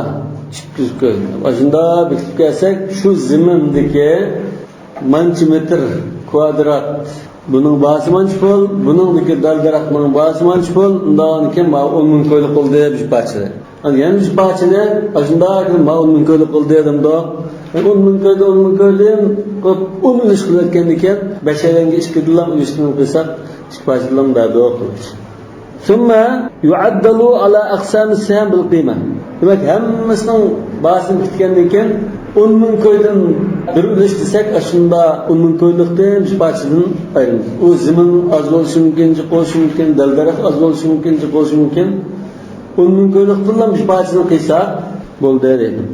ئىككى يۈز كوي. ئاشۇنداق بېكىتىپ كەلسەك، شۇ زېمىندىكى مانچە مېتىر كۋادرات بۇنىڭ باھاسى مانچە پۇل، بۇنىڭدىكى دەل-دەرەخنىڭ باھاسى مانچە پۇل، ئۇنداقكەن ماۋۇ ئون مىڭ كويلۇق بولدى بىر پارچىسى. ئەمدى يەنە بىر پارچىنى ئاشۇنداق ماۋۇ ئون مىڭ كويلۇق بولدى دەمدۇ. ئون مىڭ كويدىن، ئون مىڭ كويدىن قىلىپ ئون ئۈلۈش قىلىۋەتكەندىكىن، بەشەيلەنگە ئىككىدىنلا ئۈلۈشتىن قىلساق، ئىككى پارچىدىنلا بەردۇق. ثم يعدل على أقسام السهام بالقيمة. دېمەك، ھەممىسىنىڭ باھاسىنى پۈتكەندىن كېيىن، ئون مىڭ كويدىن بىر ئۈلۈش دېسەك، ئاشۇندا ئون مىڭ كويلۇقتىن بىر پارچىدىن ئايرىلىدۇ. ئۇ زېمىن ئاز بولۇشى مۇمكىن، جىق بولۇشى مۇمكىن، دەل-دەرەخ ئاز بولۇشى مۇمكىن، جىق بولۇشى مۇمكىن. ئون مىڭ كويلۇقتىنلا بىر پارچىدىن قىلسا بولدى دەيدۇ.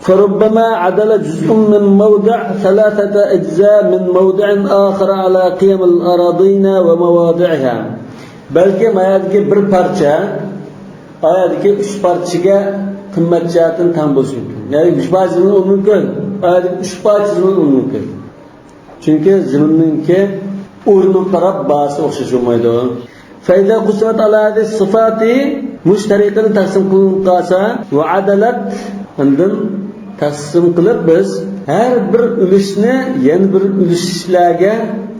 فربما عدل جزء من موضع ثلاثة أجزاء من موضع آخر على قيم الأراضين ومواضعها. بەلكى مايادىكى بىر پارچە، ئايادىكى ئۈچ پارچىگە قىممەت جەھەتتىن تەڭ بولۇشى مۇمكىن. يەنى ئۈچ پارچىدىن ئون مىڭ كوي، ئايادىكى ئۈچ پارچىدىن ئون مىڭ كوي. چۈنكى زېمىننىڭكى ئورنىغا قاراپ باھاسى ئوخشاش بولمايدۇ. فإذا قسمت على هذه الصفات، مۇشۇ تەرىقىدە تەقسىم قىلىنىپ قالسا، وعدلت، ئاندىن تەقسىم قىلىپ بىز ھەر بىر ئۈلۈشنى يەنە بىر ئۈلۈشلەرگە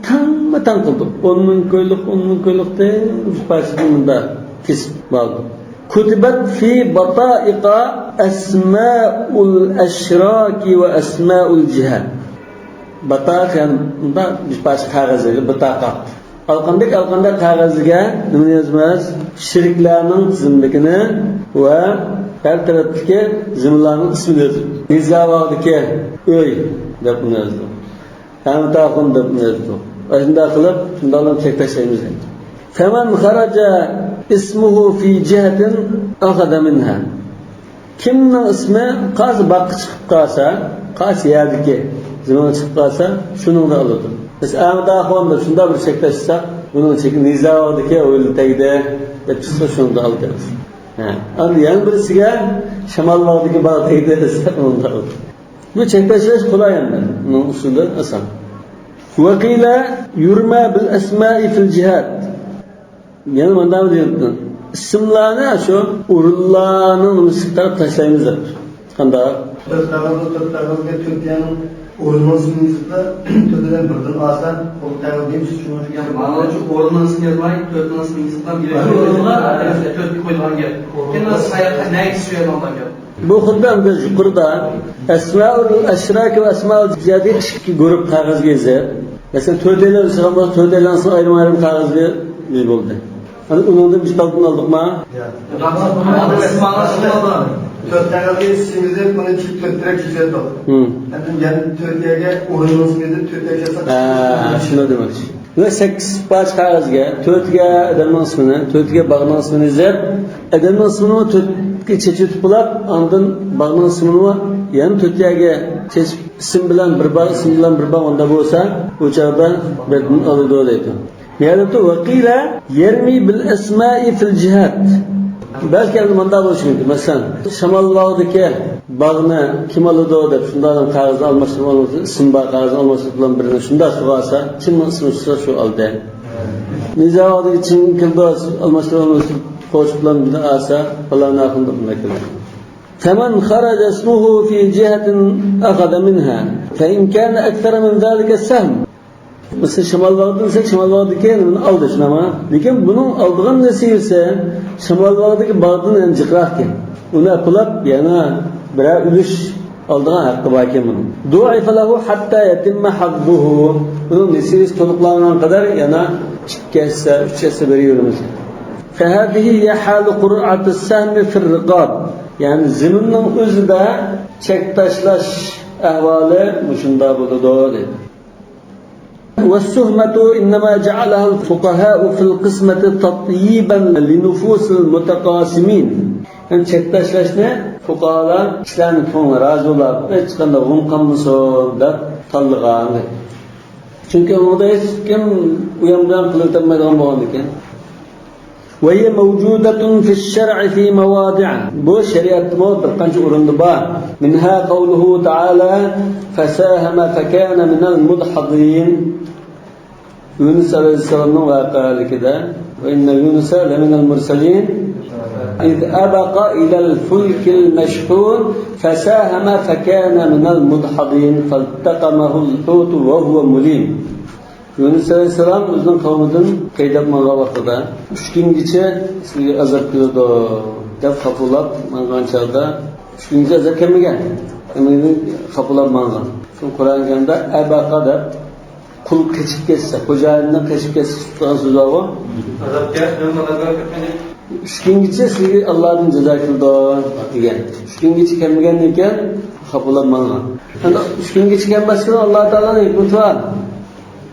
تەڭمۇ تەڭ قىلدۇق. ئون مىڭ كويلۇق، ئون مىڭ كويلۇقتىن بىر پارچىدىن مۇنداق كېسىپ ئالدۇق. كتبت في بطائق أسماء الأشراك وأسماء الجهات. باتاق، يەنى مۇنداق بىر پارچە قەغەزگە باتاقا. ئالقاندەك، ئالقاندەك قەغەزگە نېمىنى يازىمىز؟ شېرىكلەرنىڭ تىزىملىكىنى ۋە ھەر تەرەپتىكى زېمىنلارنىڭ ئىسمىنى يازىمىز. نىزاۋاغدىكى ئۆي دەپ ئۇنى يازدۇق. ھەمىتاخۇن دەپ ئۇنى يازدۇق. ئاشۇنداق قىلىپ، شۇنداقلا چەك تاشلايمىز. فمن خرج اسمه في جهة أخذ منها. كىمنىڭ ئىسمى قايسى باغقا چىقىپ قالسا، قايسى يەردىكى زېمىنغا چىقىپ قالسا، شۇنىڭدا ئالىدۇ. مەسىلەن، ئەمىتاخۇن دەپ شۇنداق بىر چەك تاشلىساق، بۇنىڭ چېكى نىزاۋاغدىكى ھويلا تەگدى دەپ چىقسا، شۇنىڭدا ئالىدۇ. ھە. ئەمدى يەنە بىرسىگە شامالباغدىكى باغ تەگدى دېسە، ئۇنىڭدا ئالىدۇ. بۇ چەك تاشلاش قولاي ئەمدى. ئۇنىڭ ئۇسۇلى ئاسان. وقيل يرمى بالأسماء في الجهات. يەنە مۇنداق دېيىلىپتۇ. ئىسىملارنى شۇ ئورۇنلارنىڭ نېمىسىگە قاراپ تاشلايمىز دەپ. قانداق؟ بىر قەغەزدە تۆت قەغەزگە تۆت يەرنىڭ ئورنىنىڭ ئىسمىنى يېزىپلا، تۆتىدىن بىردىن ئالسا، بۇ قەغەز نېمە ئۈچۈن شۇنى يەنى مانا شۇ ئورنىنىڭ ئىسمىنى يازماي، تۆتنىڭ ئىسمىنى يېزىپلا، بىر ئورۇنغا تۆتكە قويىدىغان گەپ. كېيىن ساياققا نەگە چۈشۈرىدىغان گەپ. بۇ خۇددى ئەمدى يۇقىرىدا ئەسمائۇل ئەشراكى ۋە ئەسمائۇل جىھادى ئىككى گۇرۇپ قەغەزگە يېزىپ، مەسىلەن، تۆتەيلەن ئۆلسە بولسا، تۆتەيلەنسىڭ ئايرىم-ئايرىم قەغەزگە يېزىپ بولدى. ئەنە ئۇنىڭدىن بىر تالدىن ئالدۇقما؟ تۆت قەغەزگە سىمىزدە بۇنى تۆت تەرەپ يېزىۋەتتۇق. ھىم. ئەمدى يەنە تۆت يەرگە ئورنىنىڭ سىمىزدە تۆت تەرەپ يازساق. ھە، شۇنى دېمەكچى. ۋە سەككىز پارچە قەغەزگە، تۆتىگە ئادەمنىڭ ئىسمىنى، تۆتىگە باغنىڭ ئىسمىنى يېزىپ، ئادەمنىڭ ئىسمىنىمۇ تۆتكە چېچىۋېتىپ بولاپ، ئاندىن باغنىڭ ئىسمىنىمۇ يەنە تۆت يەرگە چېچىپ، ئىسىم بىلەن بىر باغ، ئىسىم بىلەن بىر باغ، ئۇنداق بولسا، ئۇ چاغدا بىردىن ئالىدۇ دەيدۇ. يەنى ۋەقىلە يەرمى بىل ئەسمائى فىل جىھات. بەلكى ئەمدى مۇنداق بولۇشى مۇمكىن. مەسىلەن، شامالباغدىكى باغنى كىم ئالىدۇ دەپ، شۇنداق قەغەزنى ئالماشتۇرۇپ، ئىسىم بار قەغەزنى ئالماشتۇرۇپ بىلەن بىرىنى شۇنداق سۇغا ئالسا، كىمنىڭ ئىسمى چۈشسە شۇ ئالدى. نىزاۋاغدىكى چىڭ كېلىدۇ، ئالماشتۇرۇپ، ئالماشتۇرۇپ قوشۇپ بىلەن بىرنى ئالسا، پالان ئاخۇن دەپ بۇنداق كېلىدۇ. فمن خرج اسمه في جهة أخذ منها، فإن كان أكثر من ذلك سهم. مەسىلەن، شامالباغدىن دېسەك، شامالباغدىكى نېمىنى ئالدى، شۇنداقمۇ؟ لېكىن بۇنىڭ ئالىدىغان نېسىۋىسى شامالباغدىكى باغدىن يەنە جىقراقكەن. ئۇنى ئەپلاپ يەنە بىرەر ئۈلۈش ئالىدىغان ھەققى باركەن بۇنىڭ. ضعف له حتى يتم حظه. بۇنىڭ نېسىۋىسى تولۇقلانغان قەدەر يەنە ئىككى ھەسسە، ئۈچ ھەسسە بېرىۋېرىمىز. فهذه هي حال قرعة السهم في الرقاب. يەنى زېمىننىڭ ئۆزىدە چەك تاشلاش ئەھۋالى مۇشۇنداق بولىدۇ، دەيدۇ. والسهمة إنما جعلها الفقهاء في القسمة تطييبا لنفوس المتقاسمين. يەنى چەك تاشلاشنى فۇقاھالار كىشىلەرنىڭ كۆڭلى رازى بولاپ، ھېچقانداق غۇم قالمىسۇن دەپ تاللىغان. چۈنكى ئۇنىڭدا ھېچكىم ئۇيان-بۇيان قىلىۋېتەلمەيدىغان بولغاندىكىن. وهي موجودة في الشرع في مواضع. بۇ شەرىئەتتىمۇ بىر قانچە ئورۇندا بار. منها قوله تعالى: فساهم فكان من المدحضين. يونس عليه السلام نىڭ ۋەقەلىكىدە، وإن يونس لمن المرسلين إذ أبق إلى الفلك المشحون فساهم فكان من المدحضين فالتقمه الحوت وهو مليم. يۇنۇس ئەلەيھىسسالام ئۆزىنىڭ قەۋمىدىن ھەيدەپ ماڭغان ۋاقتىدا، «ئۈچ كۈنگىچە سىزگە ئازاب كېلىدۇ» دەپ خاپىلاپ ماڭغان چاغدا، ئۈچ كۈنگىچە ئازاب كەلمىگەن. خاپىلاپ ماڭغان. شۇڭا قۇرئان كەرىمدە «ئەبەقە» دەپ، قۇل قېچىپ كەتسە، خوجايىنىدىن قېچىپ كەتسە تۇتىدىغان سۆز بارغۇ. ئازاب كەلسە، ئازاب كەلمىدى. «ئۈچ كۈنگىچە سىزگە ئاللادىن جازا كېلىدۇ» دېگەن. ئۈچ كۈنگىچە كەلمىگەندىن كېيىن خاپىلاپ ماڭغان. ئەمدى ئۈچ كۈنگىچە كەلمەسلىكىنىڭ ئاللا تائالانىڭ ھېكمىتى بار.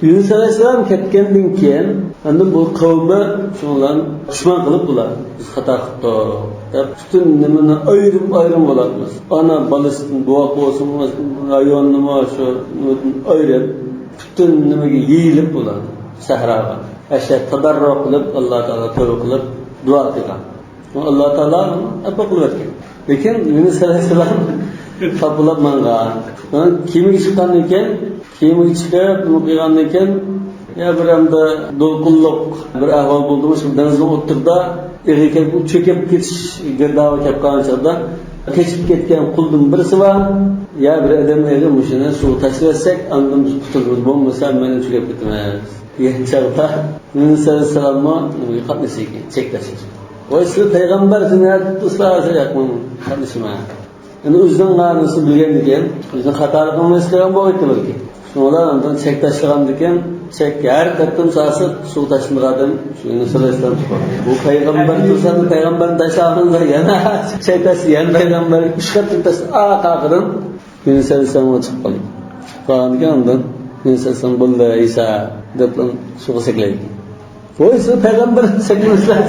يۇنۇس ئەلەيھىسسالام كەتكەندىن كېيىن، ئاندىن بۇ قەۋمى شۇنىڭ بىلەن پۇشمان قىلىپ، بۇلار «بىز خاتا قىپتۇق» دەپ، پۈتۈن نېمىنى ئايرىم-ئايرىم بولاتمىز. ئانا بالىسىدىن، بوۋاق بولسىمۇ، ھايۋاننىمۇ شۇ نېمىدىن ئايرىپ، پۈتۈن نېمىگە يېيىلىپ بۇلار سەھراغا. ئەشەد تەدەررۇ قىلىپ، ئاللا تائالا تەۋبە قىلىپ، دۇئا قىلغان. ئاللا تائالا ئەپۇ قىلىۋەتكەن. لېكىن يۇنۇس ئەلەيھىسسالام خاپىلاپ ماڭغان. كېمىگە چىققاندىن كېيىن، كېمىگە چىقىپ، نېمە قىلغاندىن كېيىن، يا بىر ئەمدى دولقۇنلۇق بىر ئەھۋال بولدىمۇ، شۇ دېڭىزنىڭ ئوتتۇرىدا ئېغىر كەلگەن، چۆكۈپ كېتىش گىردابىغا كەپ قالغان چاغدا، قېچىپ كەتكەن قۇلدىن بىرسى بار، يا بىر ئادەم ئېغىر مۇشۇنى سۇغا تاشلىۋەتسەك، ئاندىن بىز قۇتۇلىمىز، بولمىسا مەن چۆكۈپ كېتىمەن دېگەن چاغدا، يۇنۇس ئەلەيھىسسالاممۇ نېمىگە قاتنىشىدىكەن، چەك تاشلىشى. ۋاي، سىز پەيغەمبەر، سىز نەدە تۇتۇسىلا، سىز ياقمۇ قاتنىشىمەن. ئەمدى ئۆزىنىڭ مەنىسىنى بىلگەندىكىن، ئۆزىنىڭ خاتالىقىنى ھېس قىلغان بولغىيتتى بەلكى. شۇڭا ئۇلار ئاندىن چەك تاشلىغاندىكىن، چەك ھەر قېتىم سالسا سۇغا تاشلىنىدىغان ئادەم شۇ يۇنۇس ئەلەيھىسسالام چىققان. بۇ پەيغەمبەر تۇرسا، پەيغەمبەرنى تاشلىغاندا يەنە چەك تاشلىدى، يەنە پەيغەمبەر ئۈچ قېتىم تاشلىدى. ئاخىرىدا يۇنۇس ئەلەيھىسسالامغا چىقىپ قالدى. چىقىپ قالغاندىكىن ئاندىن يۇنۇس ئەلەيھىسسالام «بولدى، ئەيسا» دەپ سۇغا سەكرەيدىكەن. ۋاي، سىز پەيغەمبەر سەكرىمىسىلەر.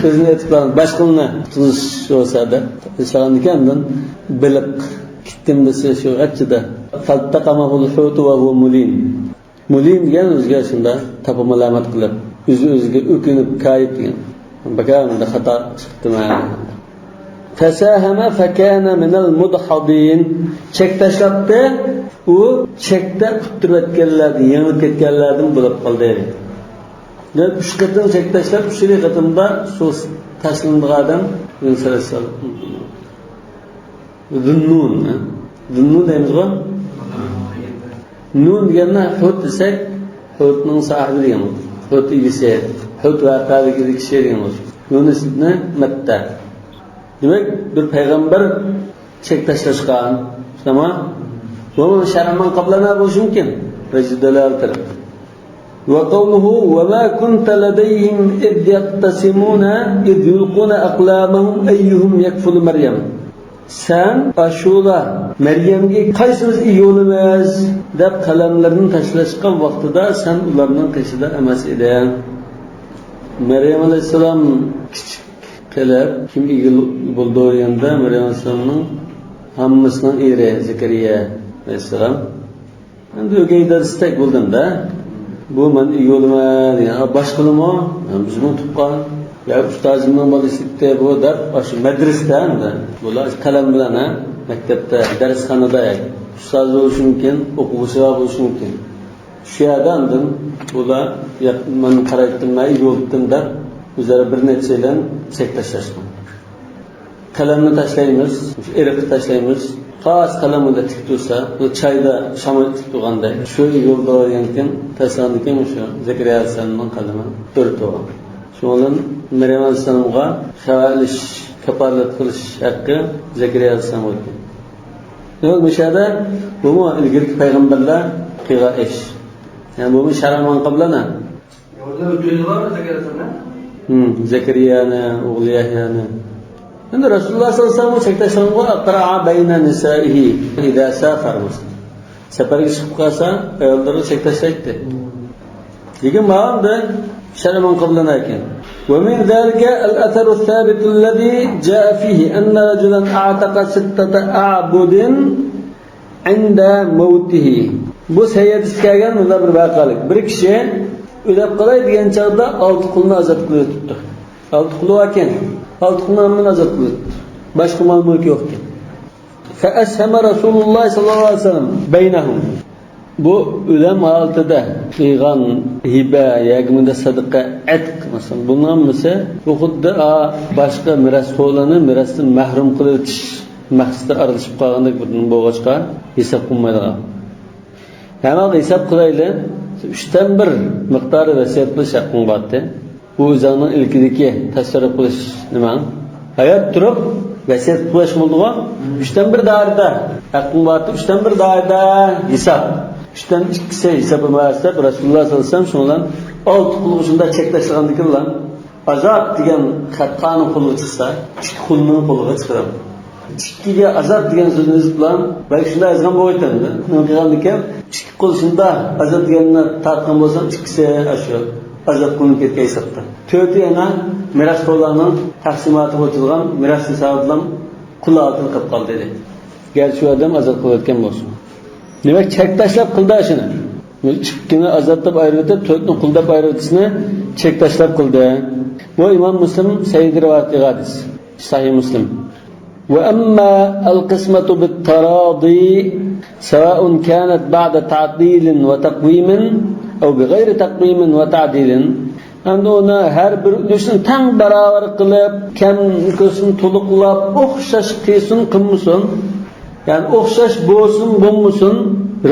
ئۆزىنى ئېتىپ باشقىلارنى قۇتقۇزۇش بولسا دەپ سالغاندىكىن ئاندىن بېلىق كىتتىم دېسە شۇ ئەتچىدە. فالتقمه الحوت وهو مليم. مليم دېگەن ئۆزىگە شۇنداق تاپا مالامەت قىلىپ، ئۆزى ئۆزىگە ئۆكۈنۈپ، كايىپ دېگەن. باكا، مۇنداق خاتا چىقتىمەن. فساهم فكان من المدحضين. چەك تاشلاپتۇ. ئۇ چەكتە ئۇتتۇرۇۋەتكەنلەردىن، يېڭىپ كەتكەنلەردىن بولۇپ قالدى. دەپ ئۈچ قېتىم چەك تاشلاپ، ئۈچىنچى قېتىمدا سۇ تاشلىنىدىغان ئادەم يۇنۇس ئەلەيھىسسالام. زۇننۇن، ھە؟ زۇننۇن دەيمىزغۇ؟ نۇن دېگەننى ھۇت دېسەك، ھۇتنىڭ ساھىبى دېگەن بولىدۇ. ھۇت ئىگىسى، ھۇت ۋەقەدىكى كىشى دېگەن بولىدۇ. يۇنۇس ئىبنى مەتتە. دېمەك، بىر پەيغەمبەر چەك تاشلاشقان، تامام. بۇ شەرئەن مەن قەبلەنا بولۇشى مۇمكىن. رەجدۇ دالال تەرەپ. وقوله وما كنت لديهم إذ يختصمون إذ يلقون أقلامهم أيهم يكفل مريم. سەن ئاشۇلار مەريەمگە قايسىمىز ئىگە بولىمىز دەپ قەلەملىرىنى تاشلاشقان ۋاقتىدا سەن ئۇلارنىڭ قېشىدا ئەمەس ئىدىڭ. مەريەم ئەلەيھىسسالام كىچىك قېلىپ، كىم ئىگە بولىدۇ دېگەندە، مەريەم ئەلەيھىسسالامنىڭ ھاممىسىنىڭ ئېرى زەكەرىيا ئەلەيھىسسالام. ئەمدى ئۆگەي دادىسىدەك بولدۇم-دە. بۇ مەن ئىگە بولىمەن دېگەن. باشقىلىمۇ، بىزمۇ تۇغقان. يا ئۇستازىمنىڭ بالىسى ئىدى بۇ دەپ، ئاشۇ مەدرىسىدە ئەمدى. بۇلار قەلەم بىلەن، ھە، مەكتەپتە، دەرسخانىدا ئۇستاز بولۇشى مۇمكىن، ئوقۇغۇچىلار بولۇشى مۇمكىن. شۇ يەردە ئاندىن بۇلار، ياق، مەن قارايتتىم، مەن ئىگە بولۇپتىم دەپ، ئۆزئارا بىر نەچچەيلەن چەك تاشلاشقان. قەلەمنى تاشلايمىز، ئېرىقنى تاشلايمىز، خاس قەلەم ئۇندا تىك تۇرسا، بۇ چايدا شامال تىك تۇرغاندەك، شۇ يولدا دېگەنكىن، تاشلاندىكىن شۇ زەكەرىيا ئەلەيھىسسالامنىڭ قەلىمى ئۆرە تۇرغان. شۇنىڭ بىلەن مەريەم ئەلەيھىسسالامغا خەۋەر ئېلىش، كاپالەت قىلىش ھەققى زەكەرىيا ئەلەيھىسسالامغا ئۆتكەن. دېمەك، مۇشۇ يەردە بۇمۇ ئىلگىرىكى پەيغەمبەرلەر قىلغان ئىش. يەنى بۇمۇ شەرئەن مەن قەبلەنا. يولدا ئۆتۈلۈۋاتىدۇ زەكەرىيەنى. ھىم، زەكەرىيەنى، ئوغلى يەھيانى. ئەمدى رەسۇلۇللا سەللەللاھۇ ئەلەيھى ۋەسەللەم چەك تاشلىغانغۇ، «أقرع بين نسائه إذا سافر» مەسىلەن. سەپەرگە چىقىپ قالسا، ئاياللىرىغا چەك تاشلايتتى. لېكىن ماۋۇ ئەمدى شەرئەن مەن قەبلەنا ئىكەن. ومن ذلك الأثر الثابت الذي جاء فيه أن رجلا أعتق ستة أعبد عند موته. بۇ سەھىھ ھەدىستە كەلگەن مۇنداق بىر ۋەقەلىك. بىر كىشى ئۆلۈپ قالاي دېگەن چاغدا ئالتە قۇلنى ئازاد قىلىۋېتىپتۇ. ئالتە قۇلى باركەن، ئالتە قۇلنى ھەممىنى ئازاد قىلىۋېتىپتۇ. باشقا مال-مۈلكى يوقكەن. فأسهم رسول الله صلى الله عليه وسلم بينهم. بۇ ئۆلۈم ھالىتىدە قىلغان ھىبە ياكى بۇنداق سەدىقە، ئەتىق، مەسىلەن، بۇنىڭ ھەممىسى بۇ خۇددى، ئا، باشقا مىراسخورلارنى مىراستىن مەھرۇم قىلىۋېتىش مەقسىتى ئارىلىشىپ قالغاندەك بىر نېمە بولغاچقا ھېساب قىلمايدىغان. ھەممىڭ ھېساب قىلايلى. ئۈچتىن بىر مىقدارى ۋەسىيەت قىلىش ھەققىڭ بارتى. بۇ ئۆزۈڭنىڭ ئىلكىدىكى تەسەررۇپ قىلىش نېمەڭ. ھايات تۇرۇپ ۋەسىيەت قىلىش بولىدىغۇ؟ ئۈچتىن بىر دائىرىدە ھەققىڭ بارتى، ئۈچتىن بىر دائىرىدە ھېساب. ئۈچتىن ئىككىسى ھېساب ئەمەس دەپ رەسۇلۇللا سەللەللاھۇ ئەلەيھى ۋەسەللەم شۇنىڭ بىلەن ئالتە قۇلغا شۇنداق چەكلەشتۈرگەندىكىنلا. ئازاد دېگەن خەت قانۇن قولغا چىقسا، ئىككى قولنىڭ قولىغا چىقىدۇ. ئىككىگە ئازاد دېگەن سۆزنى يېزىپلا، بەلكى شۇنداق يازغان بولغىيتتىم. نېمە قىلغاندىكىن، ئىككى قول شۇنداق ئازاد دېگەننى تارتقان بولسام، ئىككىسى ئاشۇ ئازاد قىلىنىپ كەتكەن ھېسابتا. تۆتى يەنە مىراسخورلارنىڭ تەقسىماتىغا ئۆتىدىغان مىراس ھېسابىدىلا قۇل ئالدىن قېلىپ قالدى دېدى. گەرچە ئۇ ئادەم ئازاد قىلىۋەتكەن بولسۇن. دېمەك، چەك تاشلاپ قىلدى شۇنى. ئىككىنى ئازاد دەپ ئايرىۋېتىپ، تۆتنى قۇل دەپ ئايرىۋېتىشنى چەك تاشلاپ قىلدى. بۇ ئىمام مۇسلىم سەھىھىدە رىۋايەت قىلغان ھەدىس. سەھىھ مۇسلىم. وأما القسمة بالتراضي سواء كانت بعد تعديل وتقويم أو بغير تقويم وتعديل. ئەمدى ئۇنى ھەر بىر ئۈلۈشنى تەڭ باراۋەر قىلىپ، كەم كۆرسۇن، تولۇقلاپ، ئوخشاش قىلسۇن، قىلمىسۇن. يەنى ئوخشاش بولسۇن، بولمىسۇن،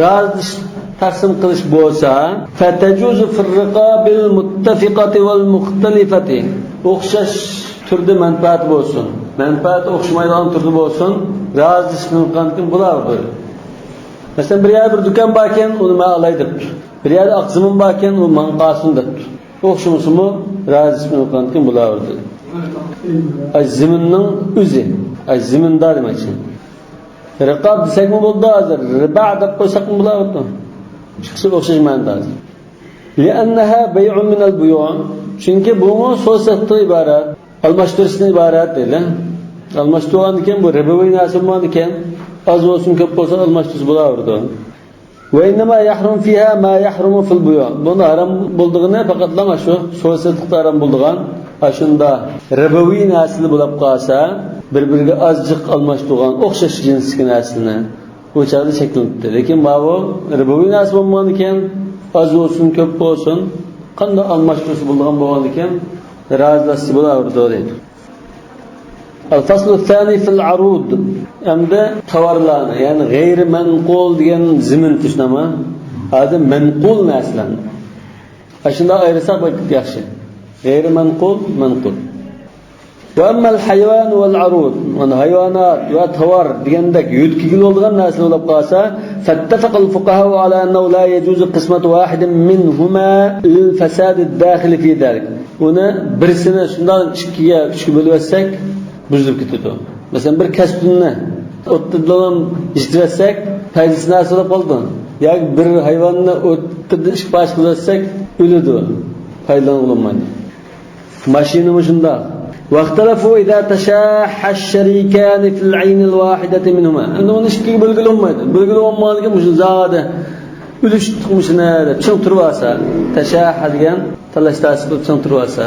رازىلىشىپ تەقسىم قىلىش بولسا، فتجوز في الرقاب المتفقة والمختلفة. ئوخشاش تۈردە مەنپەئەت بولسۇن، مەنپەئەت ئوخشىمايدىغان تۈردە بولسۇن، رازىلىشىپ قىلغاندىكىن بولاۋېرىدۇ. مەسىلەن، بىر يەردە بىر دۇكان باركەن، ئۇنى مەن ئالاي دەپتۇ. بىر يەردە ئاق زېمىن باركەن، ئۇ ماڭا قالسۇن دەپتۇ. ئوخشىمىسىمۇ، رازىلىشىپ قىلغاندىكىن بولاۋېرىدۇ. ئاي زېمىننىڭ ئۆزى، ئاي زېمىندا دېمەكچى. رىقاب دېسەكمۇ بولىدۇ ھازىر، رىبا دەپ قويساقمۇ بولاۋېرىدۇ. ئىككىسى ئوخشاش مەنىدە ھازىر. لأنها بيع من البيوع. چۈنكى بۇمۇ سودا-سېتىقتىن ئىبارەت، ئالماشتۇرۇشتىن ئىبارەت دەيلى. ئالماشتۇرغاندىكىن بۇ رىبوۋىي نەرسە بولمىغاندىكىن، ئاز بولسۇن، كۆپ بولسۇن، ئالماشتۇرسا بولاۋېرىدۇ. وإنما يحرم فيها ما يحرم في البيوع. بۇنىڭ ھارام بولىدىغىنى پەقەتلا شۇ سودا-سېتىقتا ھارام بولىدىغان، ئاشۇنداق رىبوۋىي نەرسىلەر بولۇپ قالسا، بىر-بىرىگە ئازجىق ئالماشتۇرغان ئوخشاش جىنستىكى نەرسىلەرنى. ئۇ چاغدا چەكلىنىپتۇ. لېكىن ماۋۇ رىبوۋىي نەرسە بولمىغاندىكىن، ئاز بولسۇن، كۆپ بولسۇن، قانداق ئالماشتۇرسا بولىدىغان بولغاندىكىن، رازىلاشسا بولاۋېرىدۇ دەيدۇ. الفصل الثاني في العروض. ئەمدى تاۋارلارنى، يەنى غەيرىي مەنقۇل دېگەن زېمىن تۈشۈنەما؟ ھازىر مەنقۇل نەرسىلەرنى. ئاشۇنداق ئايرىساق بەك ياخشى. غەيرىي مەنقۇل، مەنقۇل. وأما الحيوان والعروض، مانا ھايۋانات ۋە تاۋار دېگەندەك يۆتكىگىلى بولىدىغان نەرسىلەر بولۇپ قالسا، فاتفق الفقهاء على أنه لا يجوز قسمة واحد منهما للفساد الداخل في ذلك. ئۇنى بىرسىنى شۇنداق ئىككىگە، ئۈچكە بۆلۈۋەتسەك، بۇزۇلۇپ كېتىدۇ. مەسىلەن، بىر كەسپىننى ئوتتۇرىدىن يىتىۋەتسەك، پايدىسى نەرسە بولۇپ قالىدۇ. ياكى بىر ھايۋاننى ئوتتۇرىدىن ئىككى پارچە قىلىۋەتسەك، ئۆلىدۇ. پايدىلانغىلى بولمايدۇ. ماشىنىمۇ شۇنداق. واختلفوا إذا تشاحا الشريكان في العين الواحدة منهما. ئەمدى ئۇنى ئىككىگە بۆلگىلى بولمايدۇ. بۆلگىلى بولمىغاندىكىن مۇشۇ زادى ئۈلۈشتۇقمۇ شۇنى دەپ چىڭ تۇرۇۋالسا، تشاحا دېگەن تالاش-تارتىش قىلىپ چىڭ تۇرۇۋالسا.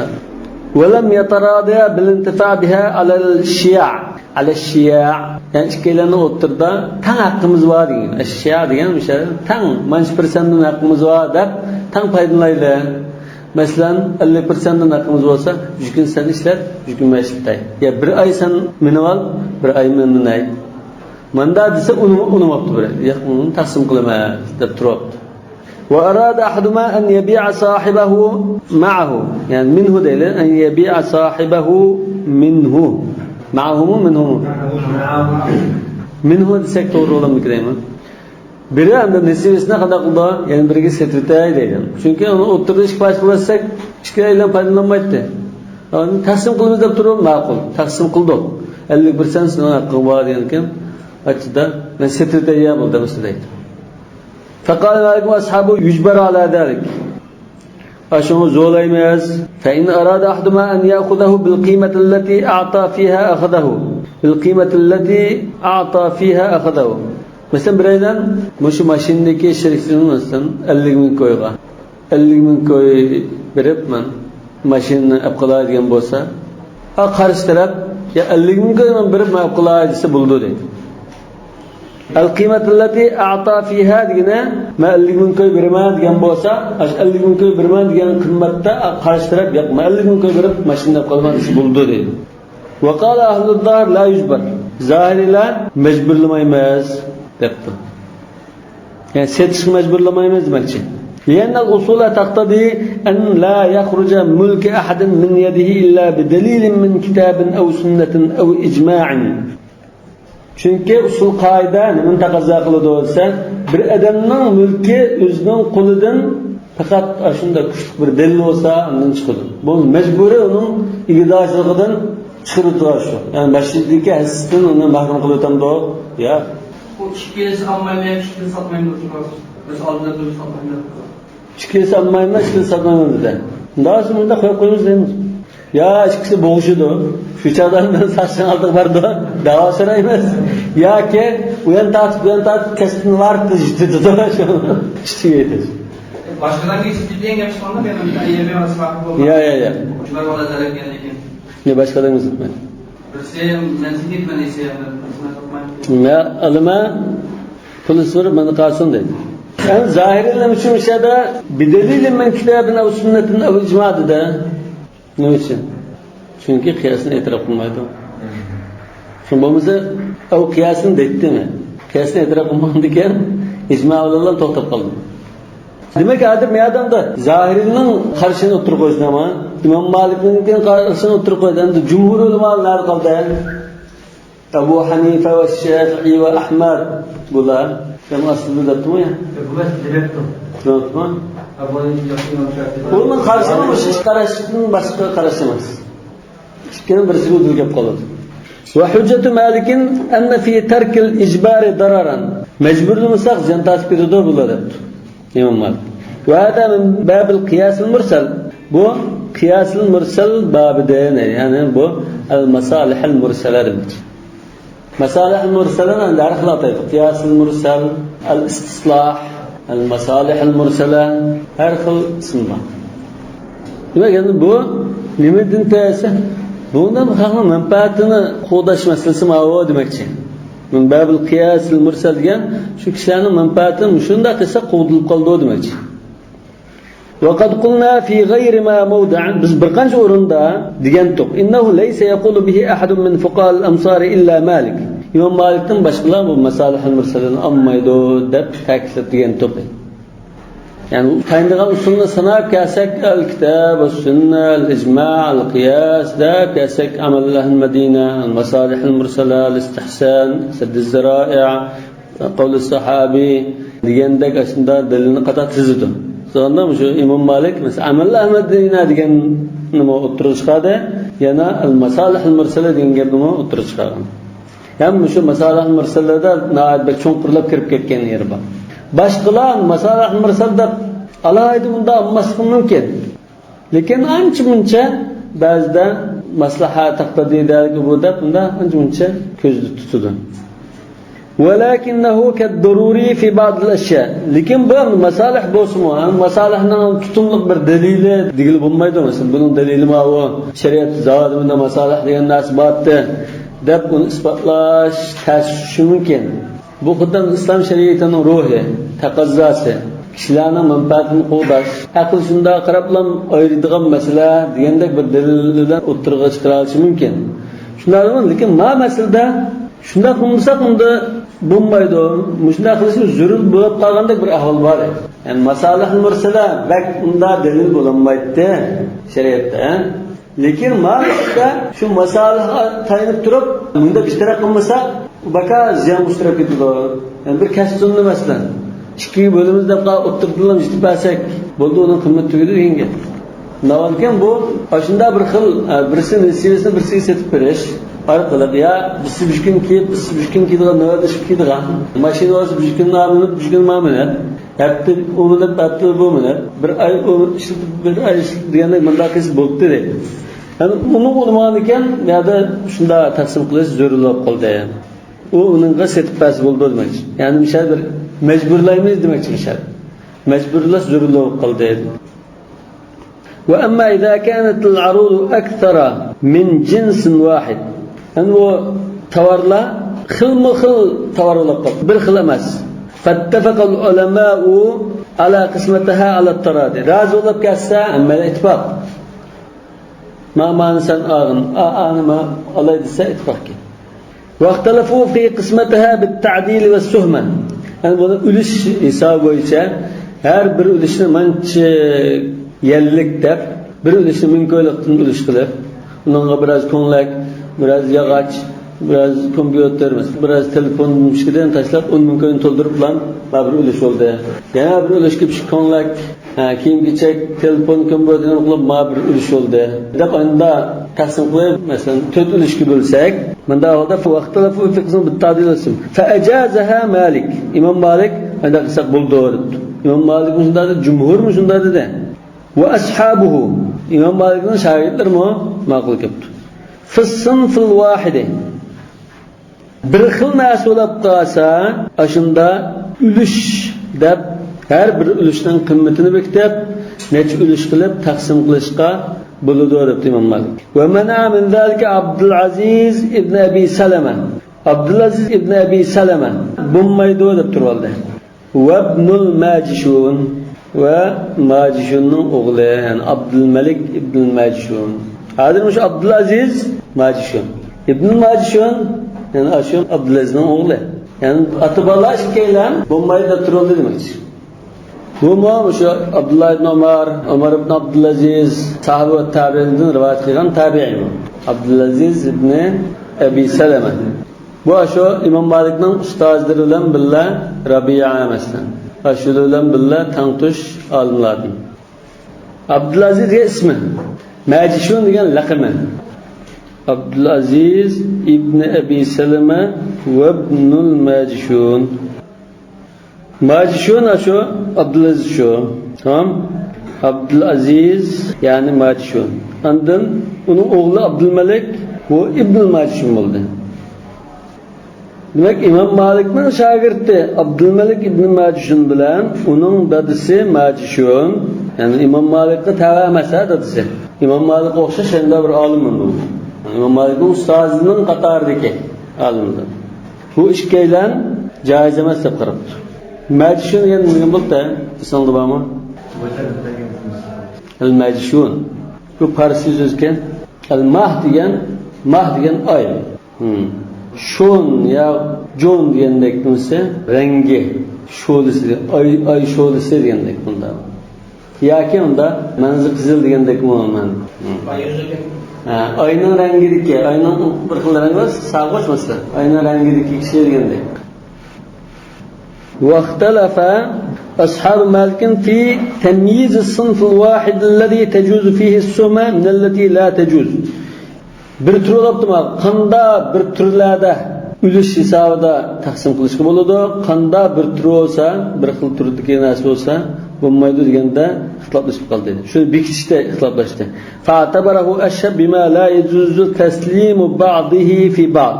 ولم يتراضيا بالانتفاع بها على الشياع. على الشياع. يەنى ئىككىيلەننىڭ ئوتتۇرىدا تەڭ ھەققىمىز بار دېگەن. ئەششىيا دېگەن مۇشۇ تەڭ، مانچە پىرسەنتتىن ھەققىمىز بار دەپ تەڭ پايدىلىنايلى. مەسىلەن، ئەللىك پىرسەنتتىن ھەققىمىز بولسا، ئۈچ كۈن سەن ئىشلەت، ئۈچ كۈن مەن ئىشلىتەي. يا بىر ئاي سەن مىنىۋال، بىر ئاي مەن مىنەي. ماندا دېسە، ئۇنىمۇ، ئۇنىماپتۇ بىرى. ياق، ئۇنى تەقسىم قىلىمەن دەپ تۇرۇپتۇ. وأراد أحدهما أن يبيع صاحبه معه. يەنى منه دەيلى، أن يبيع صاحبه منه. معهمۇ، منهمۇ؟ منه دېسەك توغرا بولامدىكىن دەيمەن. بىرى ئەمدى نېسىۋىسىنى قانداق قىلىدۇ؟ يەنە بىرىگە سېتىۋېتەي دەيدۇ. چۈنكى ئۇنى ئوتتۇرىدا ئىككى پارچە قىلىۋەتسەك، ئىككىيلەن پايدىلانمايتتى. ئۇنى تەقسىم قىلىمىز دەپ تۇرۇپ، ماقۇل، تەقسىم قىلدۇق. ئەللىك پىرسەنت سېنىڭ ھەققىڭ بار دېگەنكەن، ئاچچىدا، مەن سېتىۋېتەي يا بولدى دېمىسە دەيدۇ. فقال مالك وأصحابه يجبر على ذلك. ئاشۇنى زورلايمىز. فإن أراد أحدهما أن يأخذه بالقيمة التي أعطى فيها أخذه. بالقيمة التي أعطى فيها أخذه. مەسىلەن، بىرەيلەن مۇشۇ ماشىنىدىكى شېرىكلىرىنى، مەسىلەن، ئەللىك مىڭ كويغا، ئەللىك مىڭ كوي بېرىپ، مەن ماشىنىنى ئەپ قالاي دېگەن بولسا، ئا، قارشى تەرەپ، يا، ئەللىك مىڭ كوي مەن بېرىپ، مەن ئەپ قالاي دېسە بولىدۇ دەيدۇ. القيمة التي أعطى فيها دېگىنى، مەن ئەللىك مىڭ كوي بېرىمەن دېگەن بولسا، ئاشۇ ئەللىك مىڭ كوي بېرىمەن دېگەن قىممەتتە قارشى تەرەپ، ياق، مەن ئەللىك مىڭ كوي بېرىپ ماشىنىنى ئەپ قالىمەن دېسە بولىدۇ دەيدۇ. وقال أهل الظاهر لا يجبر. زاھىرىيلار مەجبۇرلىمايمىز دەپتۇ. يەنى سېتىشقا مەجبۇرلىمايمىز دېمەكچى. لأن الأصول تقتضي أن لا يخرج ملك أحد من يده إلا بدليل من كتاب أو سنة أو إجماع. چۈنكى ئۇسۇل قائىدە نېمىنى تەقەززا قىلىدۇ دېسە، بىر ئادەمنىڭ مۈلكى ئۆزىنىڭ قولىدىن پەقەت ئاشۇنداق كۈچلۈك بىر دەلىل بولسا، ئاندىن چىقىدۇ. بۇ مەجبۇرىي ئۇنىڭ ئىگىدارچىلىقىدىن چىقىرىدۇ شۇ. يەنى بەش يىلدىكى ھەسسىسىدىن ئۇنى مەھرۇم قىلىۋېتەمدۇ؟ يا. ئۇ ئىككىلىسى ئالمايمەن، ئىككىلىسى ساتمايمەن دەپ تۇرىدۇ. بىز ئالدىن بىر ساتمايمەن دەپ تۇرىدۇ. ئىككىلىسى ئالمايمەن، ئىككىلىسى ساتمايمەن دېدى. مۇنداق بولسا مۇنداق قويۇپ قويىمىز دەيمىز. يا ئىككىسى بوغۇشىدۇ. شۇ چاغدا مەن ساقچىنىڭ ئالدىغا بارىدۇ. دەۋا سورايمىز. ياكى ئۇيان تارتىپ، بۇيان تارتىپ، كەسپىنى ۋارقىراپ يىتىدۇ. شۇ ئىچىگە يېتىش. باشقىلارغا يېتىپ كېتىدىغان گەپ چىققاندا، مەن ئەييەمگە ئاسماقى بولمايدۇ. يا، يا، يا. شۇلار بىلەن زەرەرگە لېكىن. يا، باشقىلارغا يېتىپ. بىرسى مەن تېگىپ، مەن ئېسىيەم، بىرسى مەن تاپمايمەن. يا، ئالىما پۇل سورىپ مانا قالسۇن دەيدۇ. ئەمدى زاھىرىيلەر ئۈچۈن مۇشۇ يەردە بدليل من كتاب أو سنة أو إجماع دېدى. نېمە ئۈچۈن؟ چۈنكى قىياسنى ئېتىراپ قىلمايدۇ. شۇ بولمىسا، ئەۋ قىياسىنى دەيتتىمۇ؟ قىياسنى ئېتىراپ قىلمىغاندىكىن، ئىجما بىلەن توختاپ قالدى. دېمەك، ھازىر مەيداندا زاھىرىنىڭ قارىشىنى ئوتتۇرىغا قويسىنا، ئىمام مالىكنىڭ قارىشىنى ئوتتۇرىغا قويدى. ئەمدى جۇمھۇر ئۆلىمالار نەدە قالدى؟ ئەبۇ ھەنىفە ۋە شافىئى ۋە ئەھمەد بۇلار. سەن ئاستىدا دەپتىمۇ يا؟ بۇ دېمەكتۇ. تۇرۇپتۇما؟ ئەبۇ ھەنىفە، ئىمام شافىئى. بۇنىڭ قارىشى مۇشۇ ئىككى قاراشتىن باشقا قاراش ئەمەس. ئىككىنىڭ بىرسىگە ئۆزگىرىپ قالىدۇ. وحجة مالك أن في ترك الإجبار ضررا. مەجبۇرلىمىساق زىيان تارتىپ كېتىدۇ بۇلار دەپتۇ ئىمام مالىك. وهذا من باب القياس المرسل. بۇ قىياسىل مۇرسەل بابىدىن، يەنى بۇ المصالح المرسلة دېمەكچى. مەسالىھ مۇرسەلە ئەمدى ھەر خىل ئاتايدۇ. قىياسىل مۇرسەل، ئەل ئىستىسلاھ، ئەل مەسالىھىل مۇرسەلە، ھەر خىل ئىسىم بار. دېمەك، ئەمدى بۇ نېمىدىن تەيسە؟ بۇنىڭ خەلقنىڭ مەنپەئەتىنى قوغداش مەسىلىسى ماۋۇ دېمەكچى. من باب القياس المرسل دېگەن شۇ كىشىلەرنىڭ مەنپەئەتىنى مۇشۇنداق قىلسا قوغدىلىپ قالىدۇ دېمەكچى. وقد قلنا في غير ما موضع، بىز بىر قانچە ئورۇندا دېگەنتۇق، إنه ليس يقول به أحد من فقهاء الأمصار إلا مالك. ئىمام مالىكتىن باشقىلار بۇ مەسالىھىل مۇرسەلىنى ئالمايدۇ دەپ تەكىتلەپ دېگەنتۇق. يەنى تايىنىدىغان ئۇسۇلنى ساناپ كەلسەك، ئەل كىتاب، ئەل سۈننە، ئەل ئىجما، ئەل قىياس دەپ كەلسەك، ئەمەل ئەھل مەدىنە، ئەل مەسالىھىل مۇرسەلە، ئەل ئىستىھسان، سەددىز زەرائە، قەۋلى ساھابى دېگەندەك ئاشۇنداق دەلىلنى قاتار تىزىدۇ. سوغاندا مۇشۇ ئىمام مالىك، مەسىلەن، ئەمەل ئەھمەد دىنا دېگەننىمۇ ئوتتۇرىغا چىقاردى، يەنە ئەل مەسالىھىل مۇرسەلە دېگەن گەپنىمۇ ئوتتۇرىغا چىقارغان. ھەم مۇشۇ مەسالىھىل مۇرسەلەدە ناھايىتى بەك چوڭقۇرلاپ كىرىپ كەتكەن يېرى بار. باشقىلار مەسالىھىل مۇرسەل دەپ ئالاھىدە مۇنداق ئالماسلىقى مۇمكىن. لېكىن ئانچە-مۇنچە بەزىدە مەسلىھەت تەقتىدى دەلىكى بۇ دەپ مۇنداق ئانچە-مۇنچە كۆزدە تۇتىدۇ. ولكنه كالضروري في بعض الأشياء. لېكىن بۇ ئەمدى مەسالىھ بولسىمۇ، ھەم مەسالىھنىڭ تۇتۇملۇق بىر دەلىلى دېگىلى بولمايدۇ. مەسىلەن، بۇنىڭ دەلىلى ماۋۇ، شەرىئەت زاۋۇدىمىزدا مەسالىھ دېگەن نەرسە بارتى دەپ ئۇنى ئىسپاتلاش تەس چۈشۈشى مۇمكىن. بۇ خۇددى ئىسلام شەرىئىتىنىڭ روھى، تەقەززاسى، كىشىلەرنىڭ مەنپەئەتىنى قوغداش، ئەقىل شۇنداق قاراپلا ئايرىيدىغان مەسىلە دېگەندەك بىر دەلىل بىلەن ئوتتۇرىغا چىقىرالىشى مۇمكىن. شۇنداقمۇ؟ لېكىن ما مەسىلىدە شۇنداق قىلمىساق، ئۇندا بولمايدۇ. مۇشۇنداق قىلىشىمىز زۆرۈر بولۇپ قالغاندەك بىر ئەھۋال بار. يەنى مەسالىھ مۇرسەلە بەك ئۇنداق دەلىل بولالمايتتى شەرىئەتتە. لېكىن ما ئىشتا شۇ مەسەلىگە تايىنىپ تۇرۇپ، مۇنداق بىر تەرەپ قىلمىساق، بەكا زىيانغا ئۇچراپ كېتىدۇ. يەنى بىر كەسىپ سۇننى، مەسىلەن، ئىككىگە بۆلىمىز دەپ ئوتتۇرىدىلا يىتىپ بەرسەك بولدى، ئۇنىڭ قىممىتى تۈگىدى دېگەن گەپ. ناۋالكەن بۇ ئاشۇنداق بىر خىل، ئە، بىرسى نېسىۋىسىنى بىرسىگە سېتىپ بېرىش ئارقىلىق، يا بىرسى بىر كۈن كىيىپ، بىرسى بىر كۈن كىيىدىغان، نۆۋەتلىشىپ كىيىدىغان، ماشىنا بولسا بىر كۈن مانا مىنىپ، بىر كۈن مانا مىنىپ، ھەپتە ئۇ مىنىپ، ھەپتە بۇ مىنىپ، بىر ئاي ئۇ ئىشلىتىپ، بىر ئاي ئىشلىتىپ دېگەندەك مۇنداق قىلسا بوپتۇ دەيدۇ. يەنى ئۇنىڭغا ئۇنىمىغان ئىكەن، يا شۇنداق تەقسىم قىلىش زۆرۈر بولۇپ قالدى. ئۇ ئۇنىڭغا سېتىپ بەرسە بولىدۇ دېمەكچى. يەنى مىشەل بىر مەجبۇرلايمىز دېمەكچى مىشەل. مەجبۇرلاش زۆرۈر بولۇپ قالدى. وأما إذا كانت العروض أكثر من جنس واحد. يەنى ئۇ تاۋارلار خىلمۇ خىل تاۋار بولۇپ قالدى. بىر خىل ئەمەس. فاتفق العلماء على قسمتها على التراضي. رازى بولۇپ كەتسە، ھەممە ئىتتىپاق. ما، مانى سەن ئالغىن، ئا، ئانى ما ئالاي دېسە، ئىتتىپاق كەن. واختلفوا في قسمتها بالتعديل والسهمة. يەنى بۇنى ئۈلۈش ھېسابى بويىچە ھەر بىر ئۈلۈشنى مانچە يەنلىك دەپ، بىر ئۈلۈشنى مىڭ كويلۇقتىن ئۈلۈش قىلىپ، ئۇنىڭغا بىراز كۆڭلەك، بىراز ياغاچ، بىراز كومپيۇتېر، بىراز تېلېفون، مۇشۇلارنى تاشلاپ، ئون مىڭ كوينى تولدۇرۇپلا، مانا بىر ئۈلۈش بولدى. يەنە بىر ئۈلۈشكە بىر كۆڭلەك، ھە، كىيىم-كېچەك، تېلېفون، كومپيۇتېرنى قىلىپ، مانا بىر ئۈلۈش بولدى، دەپ ئاندا تەقسىم قىلىپ، مەسىلەن، تۆت ئۈلۈشكە بۆلسەك، مۇنداق ھالدا فاختلفوا في القسمة بالتعديل والتسليم فأجازها مالك. ئىمام مالىك ئانداق قىلساق بولىدۇ دەپتۇ. ئىمام مالىكمۇ شۇنداق دېدى، جۇمھۇرمۇ شۇنداق دېدى. وأصحابه، ئىمام مالىكنىڭ شاگىرتلىرىمۇ ماقۇل كەپتۇ. في الصنف الواحد، بىر خىل نەرسە بولۇپ قالسا، ئاشۇندا ئۈلۈش دەپ، ھەر بىر ئۈلۈشنىڭ قىممىتىنى بېكىتىپ، نەچچە ئۈلۈش قىلىپ تەقسىم قىلىشقا بولىدۇ دەپتۇ ئىمام مالىك. ومنع من ذلك عبد العزيز بن أبي سلمة. ئابدۇلئەزىز ئىبن ئەبى سەلەمە بولمايدۇ دەپ تۇرۇۋالدى. وابن الماجشون، ۋە ماجشۇننىڭ ئوغلى، يەنى ئابدۇلمەلىك ئىبن ماجشۇن. ھازىر مۇشۇ ئابدۇلئەزىز ماجشۇن، ئىبن ماجشۇن، يەنى ئاشۇ ئابدۇلئەزىزنىڭ ئوغلى. يەنى ئاتا-بالىلار ئىككىيلەن بولمايدۇ دەپ تۇرۇۋالدى دېمەكچى. بۇمۇ مۇشۇ ئابدۇللا ئىبن ئۆمەر، ئۆمەر ئىبن ئابدۇلئەزىز، ساھابە ۋە تابىئىندىن رىۋايەت قىلغان تابىئىي بۇ. ئابدۇلئەزىز ئىبن ئەبى سەلەمە. بۇ ئاشۇ ئىمام مالىكنىڭ ئۇستازلىرى بىلەن بىللە، رابىئە مەسىلەن، ئاشۇلار بىلەن بىللە تەڭتۇش ئالىملاردىن. ئابدۇلئەزىز دېگەن ئىسمى، مەجشۇن دېگەن لەقىمى. ئابدۇلئەزىز ئىبن ئەبى سەلەمە ۋەبنۇل مەجشۇن. ماجشۇن ئاشۇ ئابدۇلئەزىز شۇ. تامام. ئابدۇلئەزىز، يەنى ماجشۇن. ئاندىن ئۇنىڭ ئوغلى ئابدۇلمەلىك، بۇ ئىبنۇل ماجشۇن بولدى. دېمەك، ئىمام مالىكنىڭ شاگىرتى ئابدۇلمەلىك ئىبنى ماجشۇن بىلەن ئۇنىڭ دادىسى ماجشۇن، يەنى ئىمام مالىكقا تەۋە ئەمەس ھە دادىسى. ئىمام مالىكقا ئوخشاش يەنە بىر ئالىم بولدى. ئىمام مالىكنىڭ ئۇستازىنىڭ قاتارىدىكى ئالىمدىن. بۇ ئىككىيلەن جائىز ئەمەس دەپ قاراپتۇ. مەجشۇن دېگەن نېمە بولدى؟ ئېسىڭدە بارمۇ؟ ئەل مەجشۇن. بۇ پارسچە سۆز ئىكەن. ئەل ماھ دېگەن، ماھ دېگەن ئاي. ھىم. شون يا جون دېگەندەك نېمىسى؟ رەڭگى، شولىسى، ئاي، ئاي شولىسى دېگەندەك بۇندا. ياكى ئۇندا مەڭزى قىزىل دېگەندەكمۇ مەن. ھە، ئاينىڭ رەڭگىدىكى، ئاينىڭ بىر خىل رەڭگى بار، سارغۇچ مەسىلەن. ئاينىڭ رەڭگىدىكى كىشى دېگەندەك. واختلف أصحاب مالك في تمييز الصنف الواحد الذي تجوز فيه السهمة من التي لا تجوز. بىر تۈر بولۇپتۇما؟ قاندا بىر تۈرلەردە ئۈلۈش ھېسابىدا تەقسىم قىلىشقا بولىدۇ؟ قاندا بىر تۈر بولسا، بىر خىل تۈردىكى نەرسە بولسا بولمايدۇ دېگەندە ئىختىلاپلىشىپ قالدى. شۇنى بېكىتىشتە ئىختىلاپلاشتى. فاعتبره أشهب بما لا يجوز تسليم بعضه في بعض.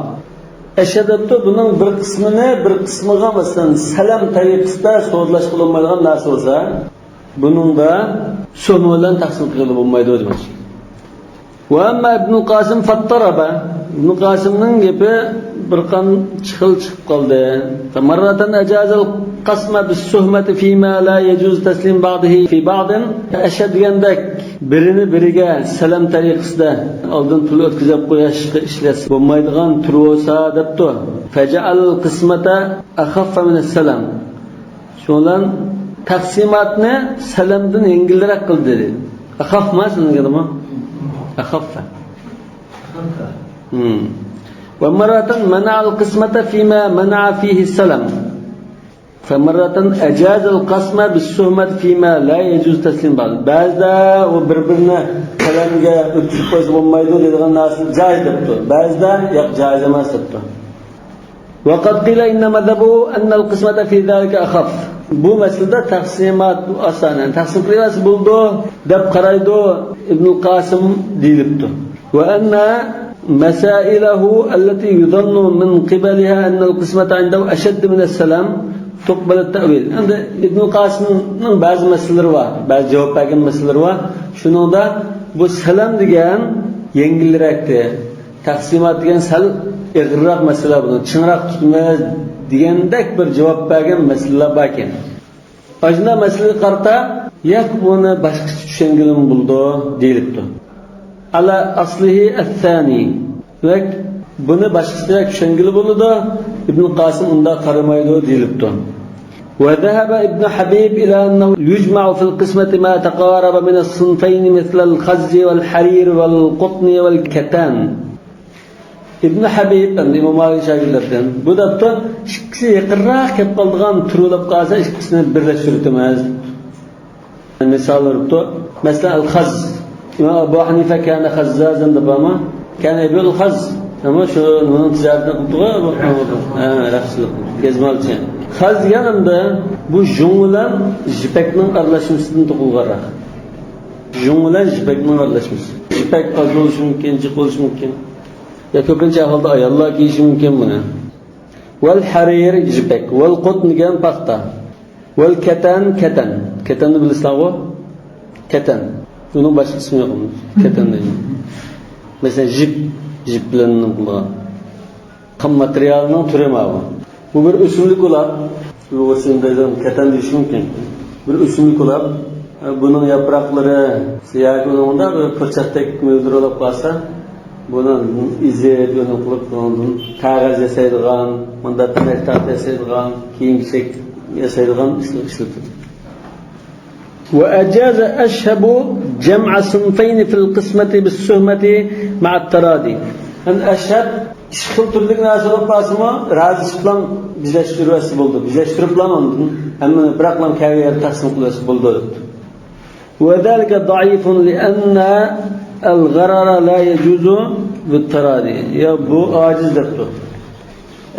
ئەشھەب دەپتۇ، بۇنىڭ بىر قىسمىنى بىر قىسمىغا، مەسىلەن، سەلەم تەرىقىسىدە سودىلاشقا بولمايدىغان نەرسە بولسا، بۇنىڭدا سۆھمە بىلەن تەقسىم قىلغىلى بولمايدۇ دېمەكچى. وأما ابن القاسم فاضطرب. ئىبن قاسىمنىڭ گېپى بىر قانچە خىل چىقىپ قالدى. مرة أجاز القسم بالسهمة فيما لا يجوز تسليم بعضه في بعض. ئەشھەب دېگەندەك بىرىنى بىرىگە سەلەم تەرىقىسىدە ئالدىن پۇل ئۆتكۈزۈپ قويۇشقا ئىشلەتسە بولمايدىغان تۈر بولسا دەپتۇ. فجعل القسمة أخف من السلم. شۇنىڭ بىلەن تەقسىماتنى سەلەمدىن يەڭگىلرەك قىلدى دېدى. ئەخەفما سىزنىڭكىدىمۇ؟ ئەخەففە. ھىم. ومرة منع القسمة فيما منع فيه السلم. فمرة أجاز القسم بالسهمة فيما لا يجوز تسليم بعض. بەزىدە ئۇ بىر-بىرىنى سەلەمگە ئۆتكۈزۈپ قويسا بولمايدۇ دەيدىغان نەرسىنى جائىز دەپتۇ. بەزىدە ياق، جائىز ئەمەس دەپتۇ. وقد قيل إن مذهبه أن القسمة في ذلك أخف. بۇ مەسىلىدە تەقسىمات ئاسان، يەنى تەقسىم قىلىۋەرسە بولىدۇ دەپ قارايدۇ ئىبنۇل قاسىم دېيىلىپتۇ. وأن مسائله التي يظن من قبلها أن القسمة عنده أشد من السلم تقبل التأويل. ئەمدى ئىبنۇل قاسىمنىڭ بەزى مەسىلىلىرى بار، بەزى جاۋاب بەرگەن مەسىلىلىرى بار. شۇنىڭدا بۇ سەلەم دېگەن يەڭگىلرەكتى. تەقسىمات دېگەن سەل ئېغىرراق مەسىلە، بۇنى چىڭراق تۇتىمىز دېگەندەك بىر جاۋاب بەرگەن مەسىلىلەر باركەن. ئاشۇنداق مەسىلىگە قارىتا، ياق، بۇنى باشقىچە چۈشەنگىلىمۇ بولىدۇ دېيىلىپتۇ. على أصله الثاني. دېمەك، بۇنى باشقىچە چۈشەنگىلى بولىدۇ، ئىبن قاسىم ئۇنداق قارىمايدۇ دېيىلىپتۇ. وذهب ابن حبيب إلى أنه يجمع في القسمة ما تقارب من الصنفين مثل الخز والحرير والقطن والكتان. ئىبن ھەبىب، ئەمدى ئىمام مالىك شاگىرتلىرىدىن، بۇ دەپتۇ، ئىككىسى يېقىنراق كېلىپ قالىدىغان تۈر بولۇپ قالسا، ئىككىسىنى بىرلەشتۈرۈۋېتىمىز. مىسال بېرىپتۇ. مەسىلەن، ئەل-خەز. ئىمام ئەبۇ ھەنىفە كانە خەززازەن دەپ بارمۇ؟ كانە يەبىئۇل خەز. ئەمما شۇ نېمىنىڭ تىجارىتىنى قىلىپتۇغۇ، بۇ، ھە، رەخسىلىك، گەزمالچى. خەز دېگەن ئەمدى بۇ يۇڭ بىلەن يىپەكنىڭ ئارىلاشمىسىدىن توقۇلغانراق. يۇڭ بىلەن يىپەكنىڭ ئارىلاشمىسى. يىپەك ئاز بولۇشى مۇمكىن، جىق بولۇشى مۇمكىن. يا كۆپىنچە ئەھۋالدا ئاياللار كىيىشى مۇمكىن بۇنى. ۋەل ھەرىر، يىپەك. ۋەل قۇتن دېگەن پاختا. ۋەل كەتەن، كەتەن. كەتەننى بىلىسىلەرغۇ؟ كەتەن. ئۇنىڭ باشقا ئىسمى يوق. كەتەن دەيمەن. مەسىلەن، يىپ، يىپ بىلەن نېمە قىلىدىغان. خام ماتېرىيالنىڭ تۈرى ماۋۇ. بۇ بىر ئۆسۈملۈك بولۇپ، ئۇيغۇرچىدا كەتەن دېيىش مۇمكىن. بىر ئۆسۈملۈك بولۇپ، بۇنىڭ ياپراقلىرى ياكى ئۇنىڭدا بىر پۇرچاقتەك مۆلدۈرۈپ قالسا، بۇنى ئېزىپ، بۇنى قىلىپ، بۇنىڭدىن كاغەز ياسايدىغان، مۇنداق پەنەك تاختا ياسايدىغان، كىيىم-كېچەك ياسايدىغان ئىشلار ئىشلىتىدۇ. وأجاز أشهب جمع صنفين في القسمة بالسهمة مع التراضي. ئەشھەب ئىككى خىل تۈرلۈك نەرسە بولۇپ قالسىمۇ، رازىلىشىپ بىلەن بىرلەشتۈرۈۋەتسە بولىدۇ. بىرلەشتۈرۈپ بىلەن ئاندىن ھەممىنى بىراقلا كەلگەن يەردە تەقسىم قىلىۋەتسە بولىدۇ دەپتۇ. وذلك ضعيف لأن الغرر لا يجوز بالتراضي. يا، بۇ ئاجىز دەپتۇ.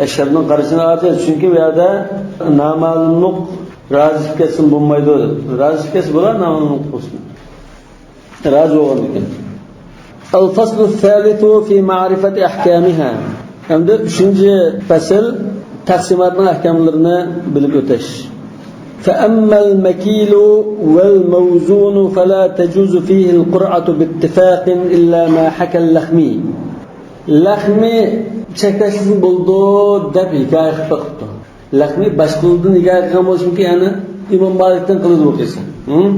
ئەشھەبنىڭ قارىشىنى ئاجىز، چۈنكى بۇ يەردە نامەلۇملۇق رازىلىشىپ كەتسىمۇ بولمايدۇ دەپتۇ. رازىلىشىپ كەتسە بولار، نامەلۇملۇق بولسۇن. رازى بولغاندىكىن. الفصل الثالث في معرفة أحكامها. ئەمدى ئۈچىنچى پەسىل، تەقسىماتنىڭ ئەھكاملىرىنى بىلىپ ئۆتۈش. فأما المكيل والموزون فلا تجوز فيه القرعة باتفاق إلا ما حكى اللخمي. لەخمى چەك تاشلىسىمۇ بولىدۇ دەپ ھېكايە قىلىپ بېقىپتۇ. لەخمى باشقىلاردىن ھېكايە قىلغان بولۇشى مۇمكىن، يەنى ئىمام مالىكتىن قىلىدۇ بۇ قىسسا. ھىم؟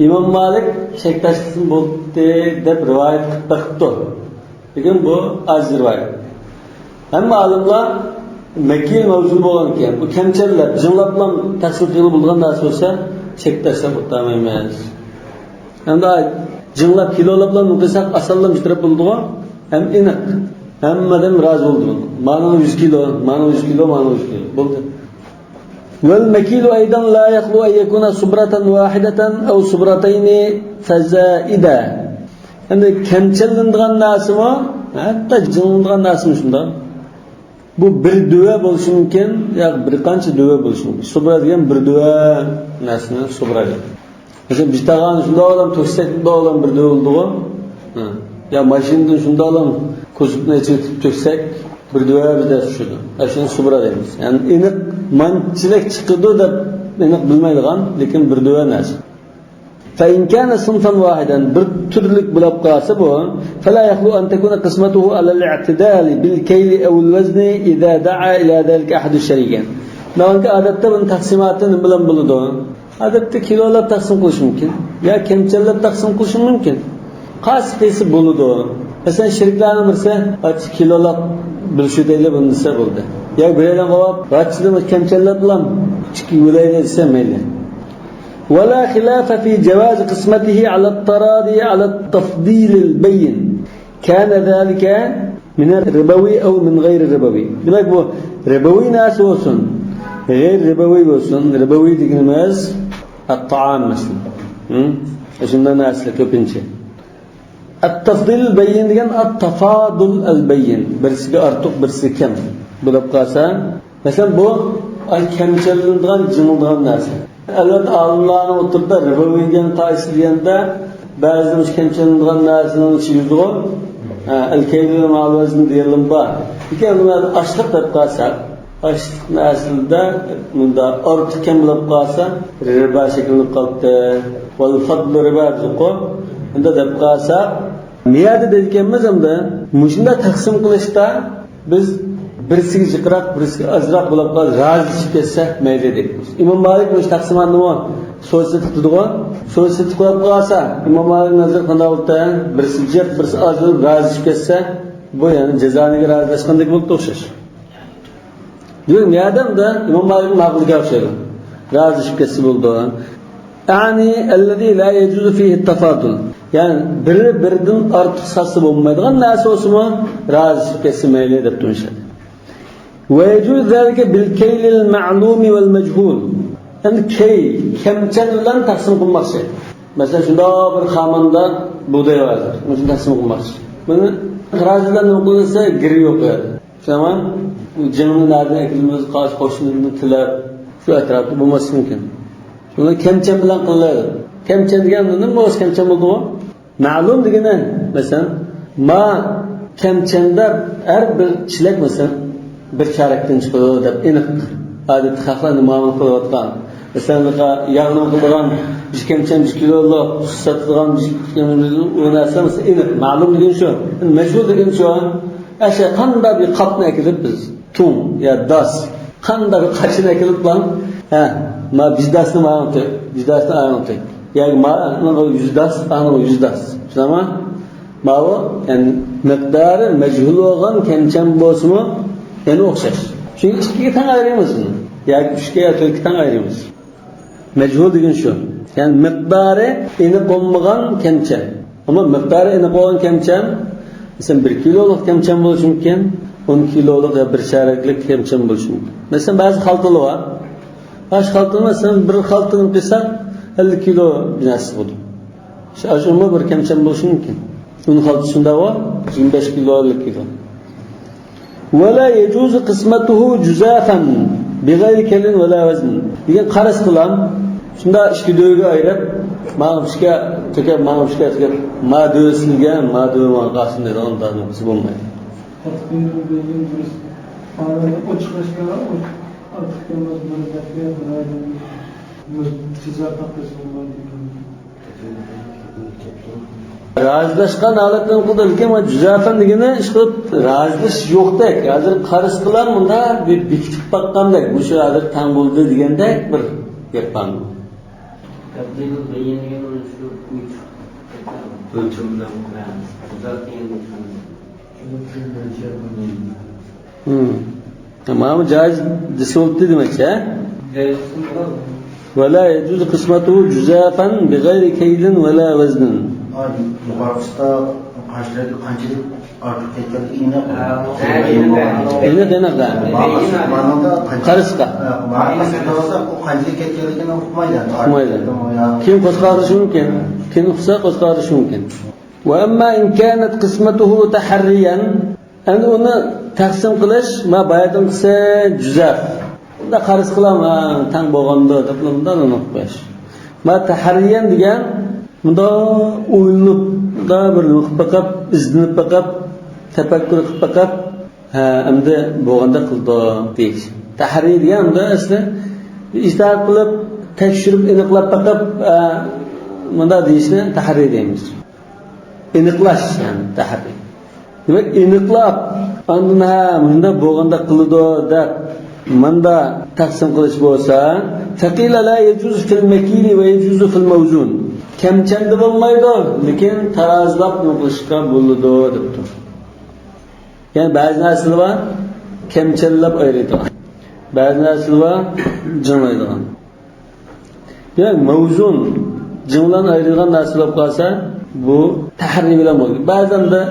ئىمام مالىك چەك تاشلىسىمۇ بولدى دەپ رىۋايەت قىلىپ بېقىپتۇ. لېكىن بۇ ئاجىز رىۋايەت. ھەممە ئالىملار مەكىل مەۋزۇن بولغان ئىكەن، بۇ كەمچەللەپ، جىڭلاپلا تەقسىم قىلغىلى بولىدىغان نەرسە بولسا، چەك تاشلاپ ئولتۇرمايمىز. ئەمدى جىڭلاپ، كىلولاپلا قىلساق، ئاسانلا بىر تەرەپ بولىدىغۇ. ھەم ئېنىق. ھەممە ئادەم رازى بولىدۇ. مانا يۈز كىلو، مانا يۈز كىلو، مانا يۈز كىلو. بولدى. والمكيل أيضا لا يخلو أن يكون صبرة واحدة أو صبرتين فزائدا. ئەمدى كەمچەللىنىدىغان نەرسىمۇ، ھەتتا جىڭلىنىدىغان نەرسىمۇ شۇنداق. بۇ بىر دۆۋە بولۇشى مۇمكىن، يا بىر قانچە دۆۋە بولۇشى مۇمكىن. سۇبرا دېگەن بىر دۆۋە نەرسىنى سۇبرا دەيدۇ. مەسىلەن، بىتاغانى شۇنداق ئادەم تۆكسەك، بىر ئادەم بىر دۆۋە بولىدىغۇ. ھە. يا ماشىنىدىن شۇنداق ئادەم كوزۇپنى ئېچىۋېتىپ تۆكسەك، بىر دۆۋە بىزدە چۈشىدۇ. ئاشۇنى سۇبرا دەيمىز. يەنى ئېنىق مانچىلىك چىقىدۇ دەپ ئېنىق بىلمەيدىغان، لېكىن بىر دۆۋە نەرسە. فإن كان صنفا واحدا، بىر تۈرلۈك بولۇپ قالسا بۇ، فلا يخلو أن تكون قسمته على الاعتدال بالكيل أو الوزن إذا دعا إلى ذلك أحد الشريكين. ناھايىتى ئادەتتە بۇنىڭ تەقسىماتى نېمە بىلەن بولىدۇ؟ ئادەتتە كىلولاپ تەقسىم قىلىش مۇمكىن. يا كەمچەللەپ تەقسىم قىلىش مۇمكىن. قايسى قىلسا بولىدۇ. مەسىلەن، شېرىكلەرنىڭ بىرسى، بىر كىلولاپ بۆلۈشۈۋېتەيلى بۇنى دېسە بولدى. يا بىرەيلەن قويۇپ، بىر كەمچەللەپ بىلەن ئىككى بۆلەيلى دېسە مەيلى. ولا خلاف في جواز قسمته على التراضي على التفضيل البين. كان ذلك من الربوي أو من غير الربوي. دېمەك، بۇ رىبوۋى نەرسە بولسۇن، غەيرىي رىبوۋى بولسۇن. رىبوۋى دېگىنىمىز ئەت-تائام، مەسىلەن. ھىم؟ شۇنداق نەرسىلەر كۆپىنچە. ئەت-تەفزىل بەيين دېگەن ئەت-تەفادۇل ئەل-بەيين. بىرسىگە ئارتۇق، بىرسىگە كەم بولۇپ قالسا، مەسىلەن، بۇ، ئاي، كەمچەللىنىدىغان، جىڭلىدىغان نەرسە. ئەلۋەتتە، ئالىملارنىڭ ئوتتۇرىدا رىبوۋى دېگەن تائىپە دېگەندە، بەزى مۇشۇ كەمچەللىنىدىغان نەرسىنىڭ ئىچىگە كىرىدىغۇ، ئە، ئەل-كەيلۇ مەئەل ۋەزن دېگەنلىرىمۇ بار. لېكىن ئەمدى ئاشلىق دەپ قالساق، ئاشلىقنى ئەسلىدە مۇنداق ئارتۇق كەم بولۇپ قالسا، رىبا شەكىللىنىپ قاپتۇ. ۋەل فەزلۇ رىبا دېدۇقۇ. ئۇنداق دەپ قالساق، نىيەتى دەيدىكەنمىز ئەمدى، مۇشۇنداق تەقسىم قىلىشتا بىز بىرسىگە جىقراق، بىرسىگە ئازراق بولۇپ قالسا، رازىلىشىپ كەتسە مەيلى دەيمىز. ئىمام مالىك مۇشۇ تەقسىماتنىمۇ سودا سېتىق دېدىغۇ. سودا سېتىق قىلىپ قالسا، ئىمام مالىك نەزىرى قانداق بولۇپتۇ؟ بىرسى جىق، بىرسى ئاز بولۇپ رازىلىشىپ كەتسە، بۇ يەنى جازانىگە رازىلاشقاندەك بولۇپتۇ ئوخشاش. دېمەك، بۇ يەردە ئىمام مالىكنىڭ ماقۇلىغا ئوخشايدۇ. رازىلىشىپ كەتسە بولىدۇ. أعني الذي لا يجوز فيه التفاضل. يەنى بىرى بىرىدىن ئارتۇق ساتسا بولمايدىغان نەرسە بولسىمۇ رازىلىشىپ كەتسە مەيلى دەپ تۇرۇشىدۇ. ويجوز ذلك بالكيل المعلوم والمجهول. ئەمدى كەي، كەمچەن بىلەن تەقسىم قىلماقچى. مەسىلەن، شۇنداق بىر خاماندا بۇغداي بار ھازىر. مۇشۇنى تەقسىم قىلماقچى. بۇنى رازى بىلەن نېمە قىلىنسا گىرى يوق يەردە. شۇنىڭ بىلەن جىڭنى نەدىن ئەكېلىمىز، قاش قوشنىدىن تىلەپ، شۇ ئەتراپتا بولماسلىقى مۇمكىن. بۇنى كەمچەن بىلەن قىلىنىدۇ. كەمچەن دېگەن نېمە بولسا كەمچەن بولىدۇغۇ؟ مەلۇم دېگىنى، مەسىلەن، ما كەمچەندە ھەر بىر چېلەك، مەسىلەن، بىر چارەكتىن چىقىدۇ دەپ ئېنىق. ئادەتتە خەقلەر مۇئامىلە قىلىۋاتقان. مەسىلەن، ياغنى قىلىدىغان بىر كەمچەن بىر كىلولۇق، سۈت ساتىدىغان بىر، ئۇ نەرسە، مەسىلەن، ئېنىق، مەلۇم دېگەن شۇ. مەجھۇل دېگەن شۇ. ئەشە قانداق بىر قاپنى ئەكېلىپ بىز، تۇڭ يا داس، قانداق بىر قاچىنى ئەكېلىپلا، ھە، ما بىز داسنى ماڭا تۆ، بىز داسنى ئاڭا تۆ. ياكى ما، ئانىڭغا يۈز داس، ئانىڭغا يۈز داس. چۈشىنەما؟ ماۋۇ، يەنى مىقدارى مەجھۇل بولغان كەمچەن بولسىمۇ، يەنە ئوخشاش. چۈنكى ئىككىگە تەڭ ئايرىيمىز بۇنى. ياكى ئۈچكە يا تۆتكە تەڭ ئايرىيمىز. مەجھۇل دېگەن شۇ. يەنى مىقدارى ئېنىق بولمىغان كەمچەن. ئەمما مىقدارى ئېنىق بولغان كەمچەن، مەسىلەن، بىر كىلولۇق كەمچەن بولۇشى مۇمكىن، ئون كىلولۇق يا بىر چارەكلىك كەمچەن بولۇشى مۇمكىن. مەسىلەن، بەزى خالتىلار بار. ئاشۇ خالتىنى، مەسىلەن، بىر خالتىنى قىلساق، ئەللىك كىلو بىناسى بولىدۇ. شۇ، ئاشۇمۇ بىر كەمچەن بولۇشى مۇمكىن. ئۇن خالتىسى شۇنداق بار، يىگىرمە بەش كىلو، ئەللىك كىلو. ولا يجوز قسمته جزافا بغير كيل ولا وزن. دېگەن قەرز قىلام، شۇنداق ئىككى دۆۋىگە ئايرىپ، ماڭا بىشكە تۆكۈپ، ماڭا بىشكە تۆكۈپ، ما دۆۋە سىزگە، ما دۆۋە ماڭا قالسۇن دەيدىغان، ئۇنداق قىلسا بولمايدۇ. رازىلاشقان ھالەتتە قىلدى، لېكىن مانا جۇزافەن دېگىنى ئىشقىلىپ رازىلىشىش يوقتەك. ھازىر قەرز قىلام، مۇندا بىر بېكىتىپ باققاندەك، مۇشۇ ھازىر تەڭ بولدى دېگەندەك بىر گەپ بار. تەبدىل بەيين دېگەن مانا شۇ ئۆچ. ئۆلچەم بىلەن. مۇزاف دېگەن. مانا بۇ جائىز دېسە بولدى دېمەكچى، ھە؟ ولا يجوز قسمته جزافا بغير كيل ولا وزن. يۇقىرىقىسىدا قانچىلىك، قانچىلىك ئارتۇق كەتكەنلىكى ئېنىق. ئېنىق، ئېنىق، ھە. قەرزقا. ئۇ قانچىلىك كەتكەنلىكىنى ئۇقمايدۇ. ئۇقمايدۇ. كېيىن قوشقان ئاغرىشى مۇمكىن. كېيىن ئۇقسا قوشقان ئاغرىشى مۇمكىن. وأما إن كانت قسمته تحريا. ئەمدى ئۇنى تەقسىم قىلىش، ما باياتىنقىسى جۈزەف. ئۇندا قەرز قىلام، ھە، تەڭ بولغاندۇ دەپ مۇنداق ئۇنى قويۇش. ما تەھەررىيەن دېگەن مۇنداق ئويلىنىپ، مۇنداق بىر نېمە قىلىپ بېقىپ، ئىزدىنىپ بېقىپ، تەپەككۇر قىلىپ بېقىپ، ھە، ئەمدى بولغاندەك قىلدۇق دېيىش. تەھەررىي دېگەن مۇنداق ئەسلى ئىجتىھات قىلىپ، تەكشۈرۈپ، ئېنىقلاپ بېقىپ، ھە، مۇنداق دېيىشنى تەھەررىي دەيمىز. ئېنىقلاش، يەنى تەھەررىي. دېمەك، ئېنىقلاپ، ئاندىن، ھە، مۇشۇنداق بولغاندا قىلىدۇ دەپ، ماندا تەقسىم قىلىش بولسا، فقيل لا يجوز في المكيل ويجوز في الموزون. كەمچەندە بولمايدۇ، لېكىن تارازىلاپ نېمە قىلىشقا بولىدۇ دەپتۇ. يەنى بەزى نەرسىلەر بار، كەمچەنلەپ ئايرىيدىغان. بەزى نەرسىلەر بار، جىڭلايدىغان. يا مەۋزۇن، جىڭ بىلەن ئايرىلغان نەرسە بولۇپ قالسا، بۇ تەھەررىي بىلەن بولىدۇ. بەزەندە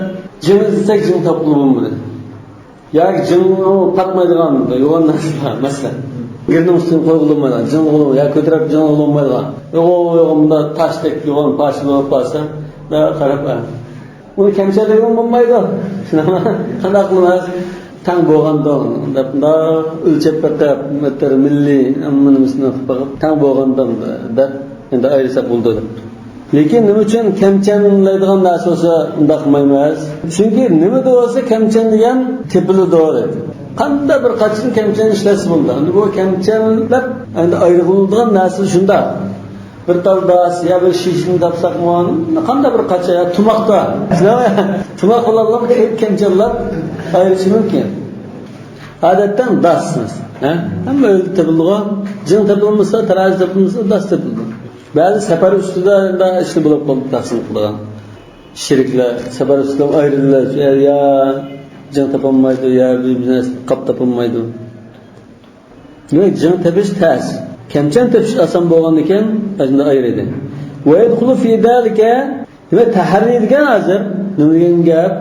جىڭ ئىزدىسەك، جىڭ تاپقىلى بولمىدى. ياكى جىڭ پاتمايدىغان يوغان نەرسىلەر، مەسىلەن، گىرنىڭ ئۈستىگە قويغىلى بولمايدىغان، جىڭ، يا كۆتۈرۈپ جىڭ بولمايدىغان، يوغان، يوغان بۇنداق تاشتەك يوغان پارچىلار بولۇپ قالسا، بۇنى كەمچەندە دېگىلى بولمايدۇ. شۇنداقمۇ؟ قانداق قىلىمىز؟ تەڭ بولغاندا دەپ، مۇنداق ئۆلچەپ بېقىپ، مېتىر، مىللى، ھەممە نېمىسىنى قىلىپ بېقىپ، تەڭ بولغاندا دەپ، ئەمدى ئايرىساق بولىدۇ دەپ. لېكىن نېمە ئۈچۈن كەمچەنلەيدىغان نەرسە بولسا ئۇنداق قىلمايمىز؟ چۈنكى نېمىدە بولسا كەمچەن دېگەن تېپىلىدۇ دەيدۇ. قانداق بىر قاچىنى كەمچەن ئىشلەتسە بولىدۇ. ئەمدى بۇ كەمچەنلەپ، ئەمدى ئايرىلىدىغان نەرسە شۇنداق. بىر تال داس يا بىر شىشىنى تاپساقمۇ، قانداق بىر قاچا يا تۇماقتا. تۇماق بىلەنلا كەمچەنلەپ ئايرىشى مۇمكىن. ئادەتتە داس، ھە؟ ھەممە ئۆيدە تېپىلىدىغان. جىڭ تېپىلمىسا، تارازى تېپىلمىسا، داس تېپىلىدۇ. بەزى سەپەر ئۈستىدە ئىشنى بولۇپ قالىپ تەقسىم قىلىدىغان. شېرىكلەر سەپەر ئۈستىدە ئايرىلىدۇ. يا جىڭ تاپالمايدۇ، يا بىر نەرسە قاپ تاپالمايدۇ. دېمەك، جىڭ تېپىش تەس. كەمچەل تېپىش ئاسان بولغاندىكىن، ئەجنىدە ئايرىدى. ويدخل في ذلك، دېمەك، تەھەررىي دېگەن ھازىر نېمە دېگەن گەپ؟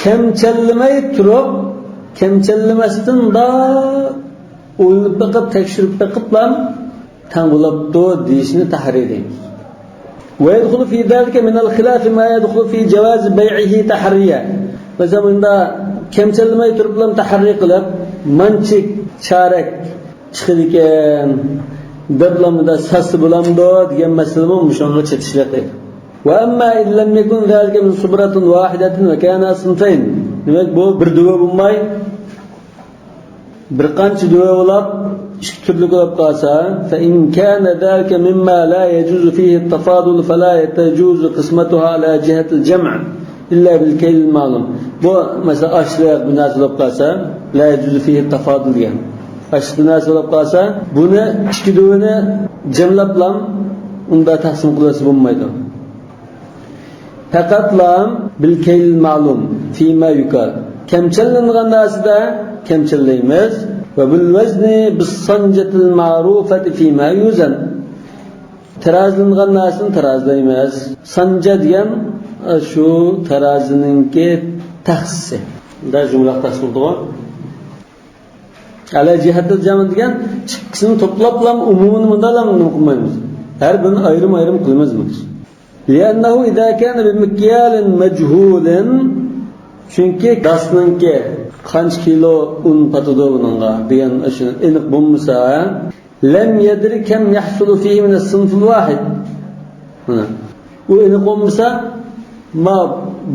كەمچەللىمەي تۇرۇپ، كەمچەللىمەستىن دا ئويلىنىپ بېقىپ، تەكشۈرۈپ بېقىپلا تەڭ بولاپتۇ دېيىشنى تەھەررىي دەيمىز. ويدخل في ذلك من الخلاف ما يدخل في جواز بيعه تحريا. مەسىلەن، مۇندا كەمچەللىمەي تۇرۇپلا تەھەررىي قىلىپ، مانچە چارەك چىقىدىكەن دەپلا مۇندا ساتسا بولامدۇ دېگەن مەسىلىمۇ مۇشۇنىڭغا چېتىشلىق دەيدۇ. وأما إن لم يكن ذلك من صبرة واحدة وكانا صنفين. دېمەك، بۇ بىر دۆۋە بولماي، بىر قانچە دۆۋە بولاپ، ئىككى تۈرلۈك بولۇپ قالسا، فإن كان ذلك مما لا يجوز فيه التفاضل فلا تجوز قسمتها على جهة الجمع إلا بالكيل المعلوم. بۇ، مەسىلەن، ئاشلىق بىر نەرسە بولۇپ قالسا، لا يجوز فيه التفاضل دېگەن. ئاشلىق بىر نەرسە بولۇپ قالسا، بۇنى ئىككى دۆۋىنى جەملەپلا ئۇندا تەقسىم قىلىۋەتسە بولمايدۇ. پەقەتلا بالكيل المعلوم فيما يقال. كەمچەللىنىدىغان نەرسىدە كەمچەللەيمىز. وبالوزن بالصنجة المعروفة فيما يوزن. تارازىلىنىدىغان نەرسىنى تارازىلايمىز. سانجا دېگەن، ئە، شۇ تارازىنىڭكى تەخسىسى. دا جۈملە تەخسىسى بولىدىغۇ. على جهة الجمع دېگەن ئىككىسىنى توپلاپلا ئومۇمىي مۇنداقلا نېمە قىلمايمىز. ھەر بىرىنى ئايرىم-ئايرىم قىلىمىز بىز. لأنه إذا كان بمكيال مجهول، چۈنكى داسنىڭكى قانچە كىلو ئۇن پاتىدۇ بۇنىڭغا دېگەن ئاشۇ ئېنىق بولمىسا، لم يدر كم يحصل فيه من الصنف الواحد. مانا. ئۇ ئېنىق بولمىسا، ما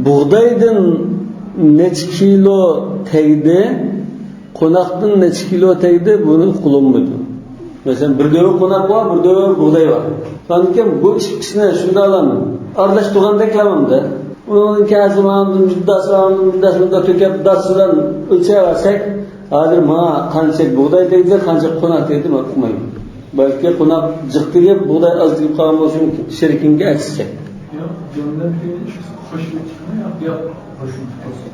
بۇغدايدىن نەچچە كىلو تەگدى، قوناقتىن نەچچە كىلو تەگدى، بۇنى ئۇقۇلالمايدۇ. مەسىلەن، بىر دۆۋە قوناق بار، بىر دۆۋە بۇغداي بار. ئاندىن كېيىن بۇ ئىككىسىنى شۇنداقلا ئارىلاشتۇرغاندەكلا ئەمدى. ئۇنىڭدىن كېيىن ھازىر ماندىن بىر داس، ماندىن بىر داس، مۇنداق تۆكۈپ، داس بىلەن ئۆلچەۋەرسەك، ھازىر ماڭا قانچە بۇغداي تەگدى، قانچە قوناق تەگدى، مەن ئۇقمايمەن. بەلكى قوناق جىق تېگىپ، بۇغداي ئاز تېگىپ قالغان بولۇشى مۇمكىن. شېرىكىڭگە ئەكسىچە. ياق، جەملەپ كېيىن ئىككىسى قوشۇلۇپ چىقىدۇ، ياق، ياق، قوشۇلۇپ چىقىدۇ.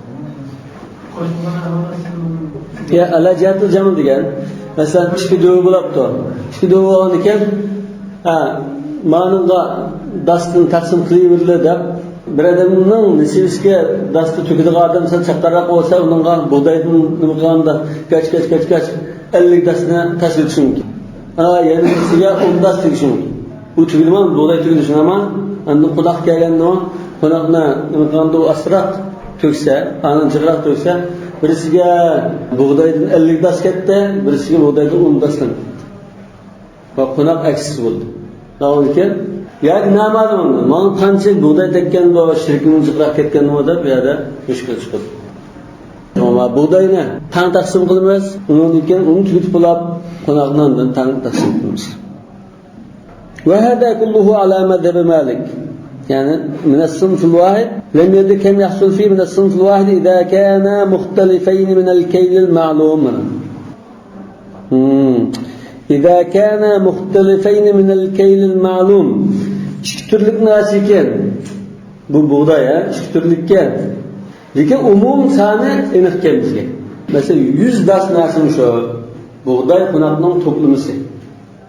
قوشۇلغان ھالدا سىز يا، ئەلا جەھەتۇل جەمل دېگەن، مەسىلەن، ئىككى دۆۋە بولاپتۇ. ئىككى دۆۋە بولغاندىكىن، ھە، مانىڭغا داستىن تەقسىم قىلىۋېرىلدى دەپ، بىر ئادەمنىڭ نېسىۋىسىگە داستا تۆكىدىغان ئادەم سەل چاققانراق بولسا، ئۇنىڭغا بۇغدايدىن نېمە قىلغاندا، كاچ، كاچ، كاچ، كاچ، ئەللىك داستىنى تاشلىتىشى مۇمكىن. ھە، يەنە بىرسىگە ئون داست تېگىشى مۇمكىن. ئۇ تۈگىدىمۇ، بۇغداي تۈگىدى، شۇنداقمۇ؟ ئاندىن قوناق كەلگەندىمۇ، قوناقنى نېمە قىلغاندا ئۇ ئاستىراق تۆكسە، ئاندىن جىقراق تۆكسە، بىرسىگە بۇغدايدىن ئەللىك داس كەتتى، بىرسىگە بۇغدايدىن ئون داس كەتتى. ۋە قوناق ئەكسىچە بولدى. ئاندىن كېيىن، ياكى نامەلۇم، ماڭا قانچىلىك بۇغداي تەگكەن بۇ، شېرىكىمنىڭ جىقراق كەتكەن بۇ دەپ، بۇ يەردە مۈشكۈل چىقىدۇ. ئەمما بۇغداينى تەڭ تەقسىم قىلىمىز، ئۇنىڭدىن كېيىن ئۇنى تۈگىتىپ بولاپ، قوناقنى ئاندىن تەڭ تەقسىم قىلىمىز. وهذا كله على مذهب مالك. يەنى من الصنف الواحد لم يدر كم يحصل فيه من الصنف الواحد إذا كانا مختلفين من الكيل المعلوم. مم. إذا كانا مختلفين من الكيل المعلوم. ئىككى تۈرلۈك نەرسە ئىكەن. بۇ بۇغداي، ھە؟ ئىككى تۈرلۈككەن. لېكىن ئومۇم سانى ئېنىق ئىكەن بىزگە. مەسىلەن، يۈز داس نەرسىمۇ شۇ. بۇغداي قوناقنىڭ توپلىمىسى.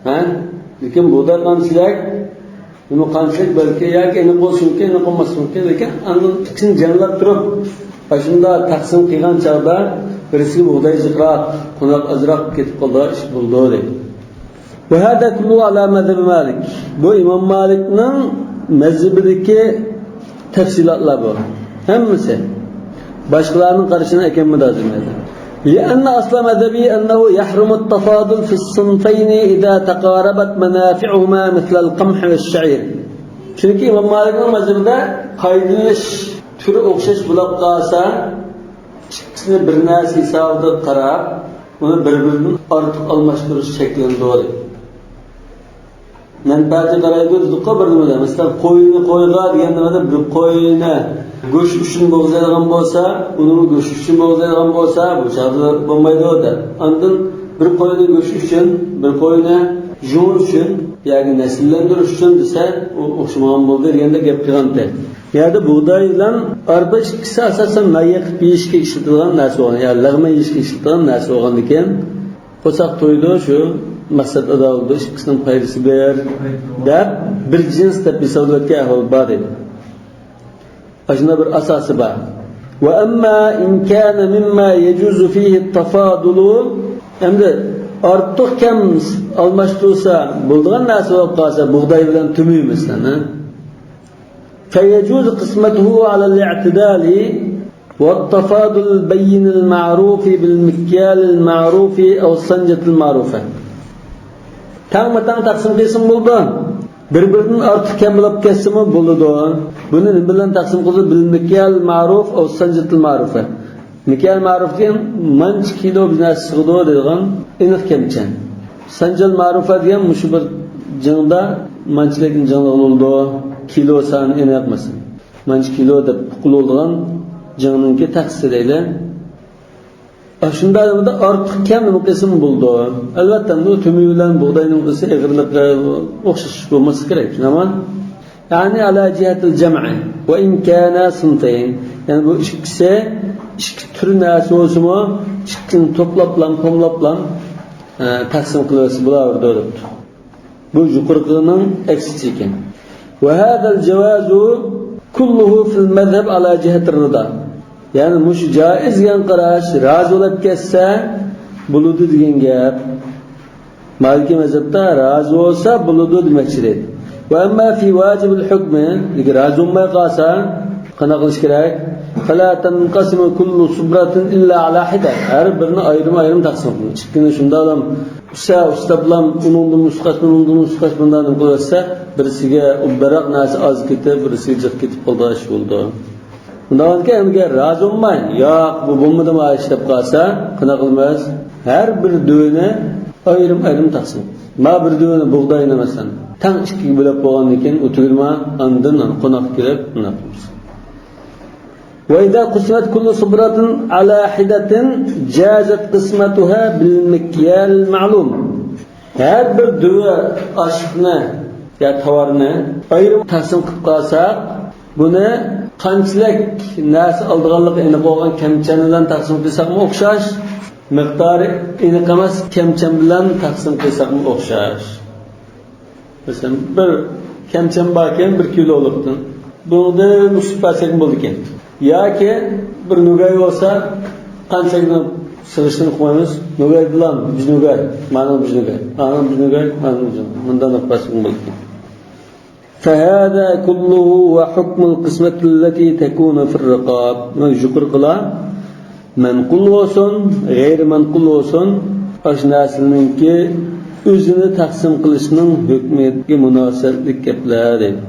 ھە؟ لېكىن بۇغداي قانچىلىك؟ نېمە قانچىلىك؟ بەلكى ياكى ئېنىق بولۇشى مۇمكىن، ئېنىق بولماسلىقى مۇمكىن. لېكىن ئاندىن ئىككىسىنى جەملەپ تۇرۇپ، ئاشۇنداق تەقسىم قىلغان چاغدا بىرسىگە بۇغداي جىقراق، قوناق ئازراق كېتىپ قالىدىغان ئىش بولىدۇ، دەيدۇ. وهذا كله على مذهب مالك. بۇ ئىمام مالىكنىڭ مەزھىپىدىكى تەپسىلاتلار بۇ. ھەممىسى. باشقىلارنىڭ قارىشىنى ئەكەلمىدى ھازىر بۇ يەردە. لأن أصل مذهبه أنه يحرم التفاضل في الصنفين إذا تقاربت منافعهما مثل القمح والشعير. چۈنكى ئىمام مالىكنىڭ مەزھىپىدە پايدىلىنىش تۈرى ئوخشاش بولۇپ قالسا، ئىككىسىنى بىر نەرسە ھېسابىدا قاراپ، ئۇنى بىر-بىرىدىن ئارتۇق ئالماشتۇرۇش چەكلىنىدۇ. مەنپەئەتكە قارايدۇ دېدۇققۇ بىر نېمىدە. مەسىلەن، قوينى قويغا دېگەن نېمىدە بىر قوينى گۆش ئۈچۈن بوغۇزلايدىغان بولسا، ئۇنىمۇ گۆش ئۈچۈن بوغۇزلايدىغان بولسا، بۇ چاغدا بولمايدۇ دەپ. ئاندىن بىر قوينى گۆش ئۈچۈن، بىر قوينى يۇڭ ئۈچۈن ياكى نەسىللەندۈرۈش ئۈچۈن دېسە، ئۇ ئوخشىمىغان بولدى دېگەندەك گەپ قىلغانتى. يەردە بۇغداي بىلەن ئارپا ئىككىسى ئاساسەن نان يېقىپ يېيىشكە ئىشلىتىدىغان نەرسە بولغان، يا لەغمەن يېيىشكە ئىشلىتىدىغان نەرسە بولغاندىكىن، قورساق تويىدۇ شۇ مەقسەت ئادا بولىدۇ، ئىككىسىنىڭ پايدىسى بىر، دەپ بىر جىنس دەپ ھېسابلىۋەتكەن ئەھۋال بار دەيدۇ. ئاشۇنداق بىر ئاساسى بار. وأما إن كان مما يجوز فيه التفاضل، ئەمدى ئارتۇق كەم ئالماشتۇرسا بولىدىغان نەرسە بولۇپ قالسا، بۇغداي بىلەن تۈمۈ مەسىلەن، ھە؟ فيجوز قسمته على الاعتدال والتفاضل البين المعروف بالمكيال المعروف أو السنجة المعروفة. تەڭمۇ تەڭ تەقسىم قىلسىمۇ بولىدۇ. بىر-بىرىدىن ئارتۇق كەم بولۇپ كەتسىمۇ بولىدۇ. بۇنى نېمە بىلەن تەقسىم قىلىدۇ؟ بالمكيال المعروف أو السنجة المعروفة. مىكيال مەرۇف دېگەن مانچە كىلو بىر نەرسە سىغىدۇ دەيدىغان ئېنىق كەمچەن. سەنجەل مەرۇفە دېگەن مۇشۇ بىر جىڭدا مانچىلىك جىڭلىق بولىدۇ، كىلو سانى ئېنىق مەسىلەن. مانچە كىلو دەپ ئۇقۇلىدىغان جىڭنىڭكى تەخسىسى دەيلى. ئاشۇنداق بولغاندا ئارتۇق كەم نېمە قىلسىمۇ بولىدۇ. ئەلۋەتتە، بۇ تۈمى بىلەن بۇغداينىڭ قىلسا ئېغىرلىقى ئوخشاش بولماسلىقى كېرەك. شۇنداقمۇ؟ يعني على جهة الجمع وإن كانا صنفين. يەنى بۇ ئىككىسى ئىككى تۈر نەرسە بولسىمۇ، ئىككىنى توپلاپلام، پوملاپلام، ئە، تەقسىم قىلىۋەتسە بولاۋېرىدۇ دەپتۇ. بۇ يۇقىرىقىنىڭ ئەكسىچە ئىكەن. وهذا الجواز كله في المذهب على جهة الرضا. يەنى مۇشۇ جائىز دېگەن قاراش، رازى بولۇپ كەتسە بولىدۇ دېگەن گەپ. مالىكىي مەزھەبتە رازى بولسا بولىدۇ دېمەكچى دەيدۇ. وأما في واجب الحكم، لېكىن رازى بولماي قالسا قانداق قىلىش كېرەك؟ فلا تنقسم كل صبرة إلا على حدة. ھەر بىرىنى ئايرىم-ئايرىم تەقسىم قىلىڭ. ئىككىنى شۇنداقلام ئۈسە ئۈستەپلام، ئۇنىڭدىن مۇشۇ قەسمى، ئۇنىڭدىن مۇشۇ قەسمى، مۇنداق نېمە قىلىۋەتسە، بىرسىگە بىراق نەرسە ئاز كېتىپ، بىرسىگە جىق كېتىپ قالىدىغان ئىش بولىدۇ. ئۇنداق ئىكەن، ئەمگە رازى بولماي، ياق، بۇ بولمىدىمۇ ئىش دەپ قالسا، قانداق قىلىمىز؟ ھەر بىر دۆۋىنى ئايرىم-ئايرىم تەقسىم قىلىمىز. ما بىر دۆۋىنى بۇغداينى، مەسىلەن، تەڭ ئىككىگە بۆلۈپ بولغاندىن كېيىن، ئۇ تۈگىدىمۇ، ئاندىن قوناق كېلىپ، بۇنداق قىلىمىز. وإذا قسمت كل صبرة على حدة جازت قسمتها بالمكيال المعلوم. ھەر بىر دۆۋە ئاشلىقنى يا تاۋارنى ئايرىم تەقسىم قىلىپ قالساق، بۇنى قانچىلىك نەرسە ئالىدىغانلىقى ئېنىق بولغان كەمچەن بىلەن تەقسىم قىلساقمۇ ئوخشاش، مىقدارى ئېنىق ئەمەس كەمچەن بىلەن تەقسىم قىلساقمۇ ئوخشاش. مەسىلەن، بىر كەمچەن باركەن، بىر كىلولۇقتىن. بۇنىڭدىن ئۈچ بەرسەكمۇ بولىدىكەن. ياكى بىر نوگاي بولسا، قانچىلىكنى سىغىشتىن قويىمىز. نوگاي بىلەن بىر نوگاي، مانا بىر نوگاي، مانا بىر نوگاي، مانا بىر نوگاي. مۇنداق ئېلىپ بەرسەكمۇ بولىدىكەن. فهذا كله وحكم القسمة التي تكون في الرقاب. يۇقىرىقىلار مەنقۇل بولسۇن، غەيرىي مەنقۇل بولسۇن، ئاشۇ نەرسىلەرنىڭكى ئۆزىنى تەقسىم قىلىشنىڭ ھۆكمىگە مۇناسىۋەتلىك گەپلەر دەيدۇ.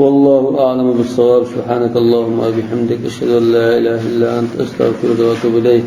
والله أعلم بالصواب. سبحانك اللهم وبحمدك، أشهد أن لا إله إلا أنت، أستغفرك وأتوب إليك.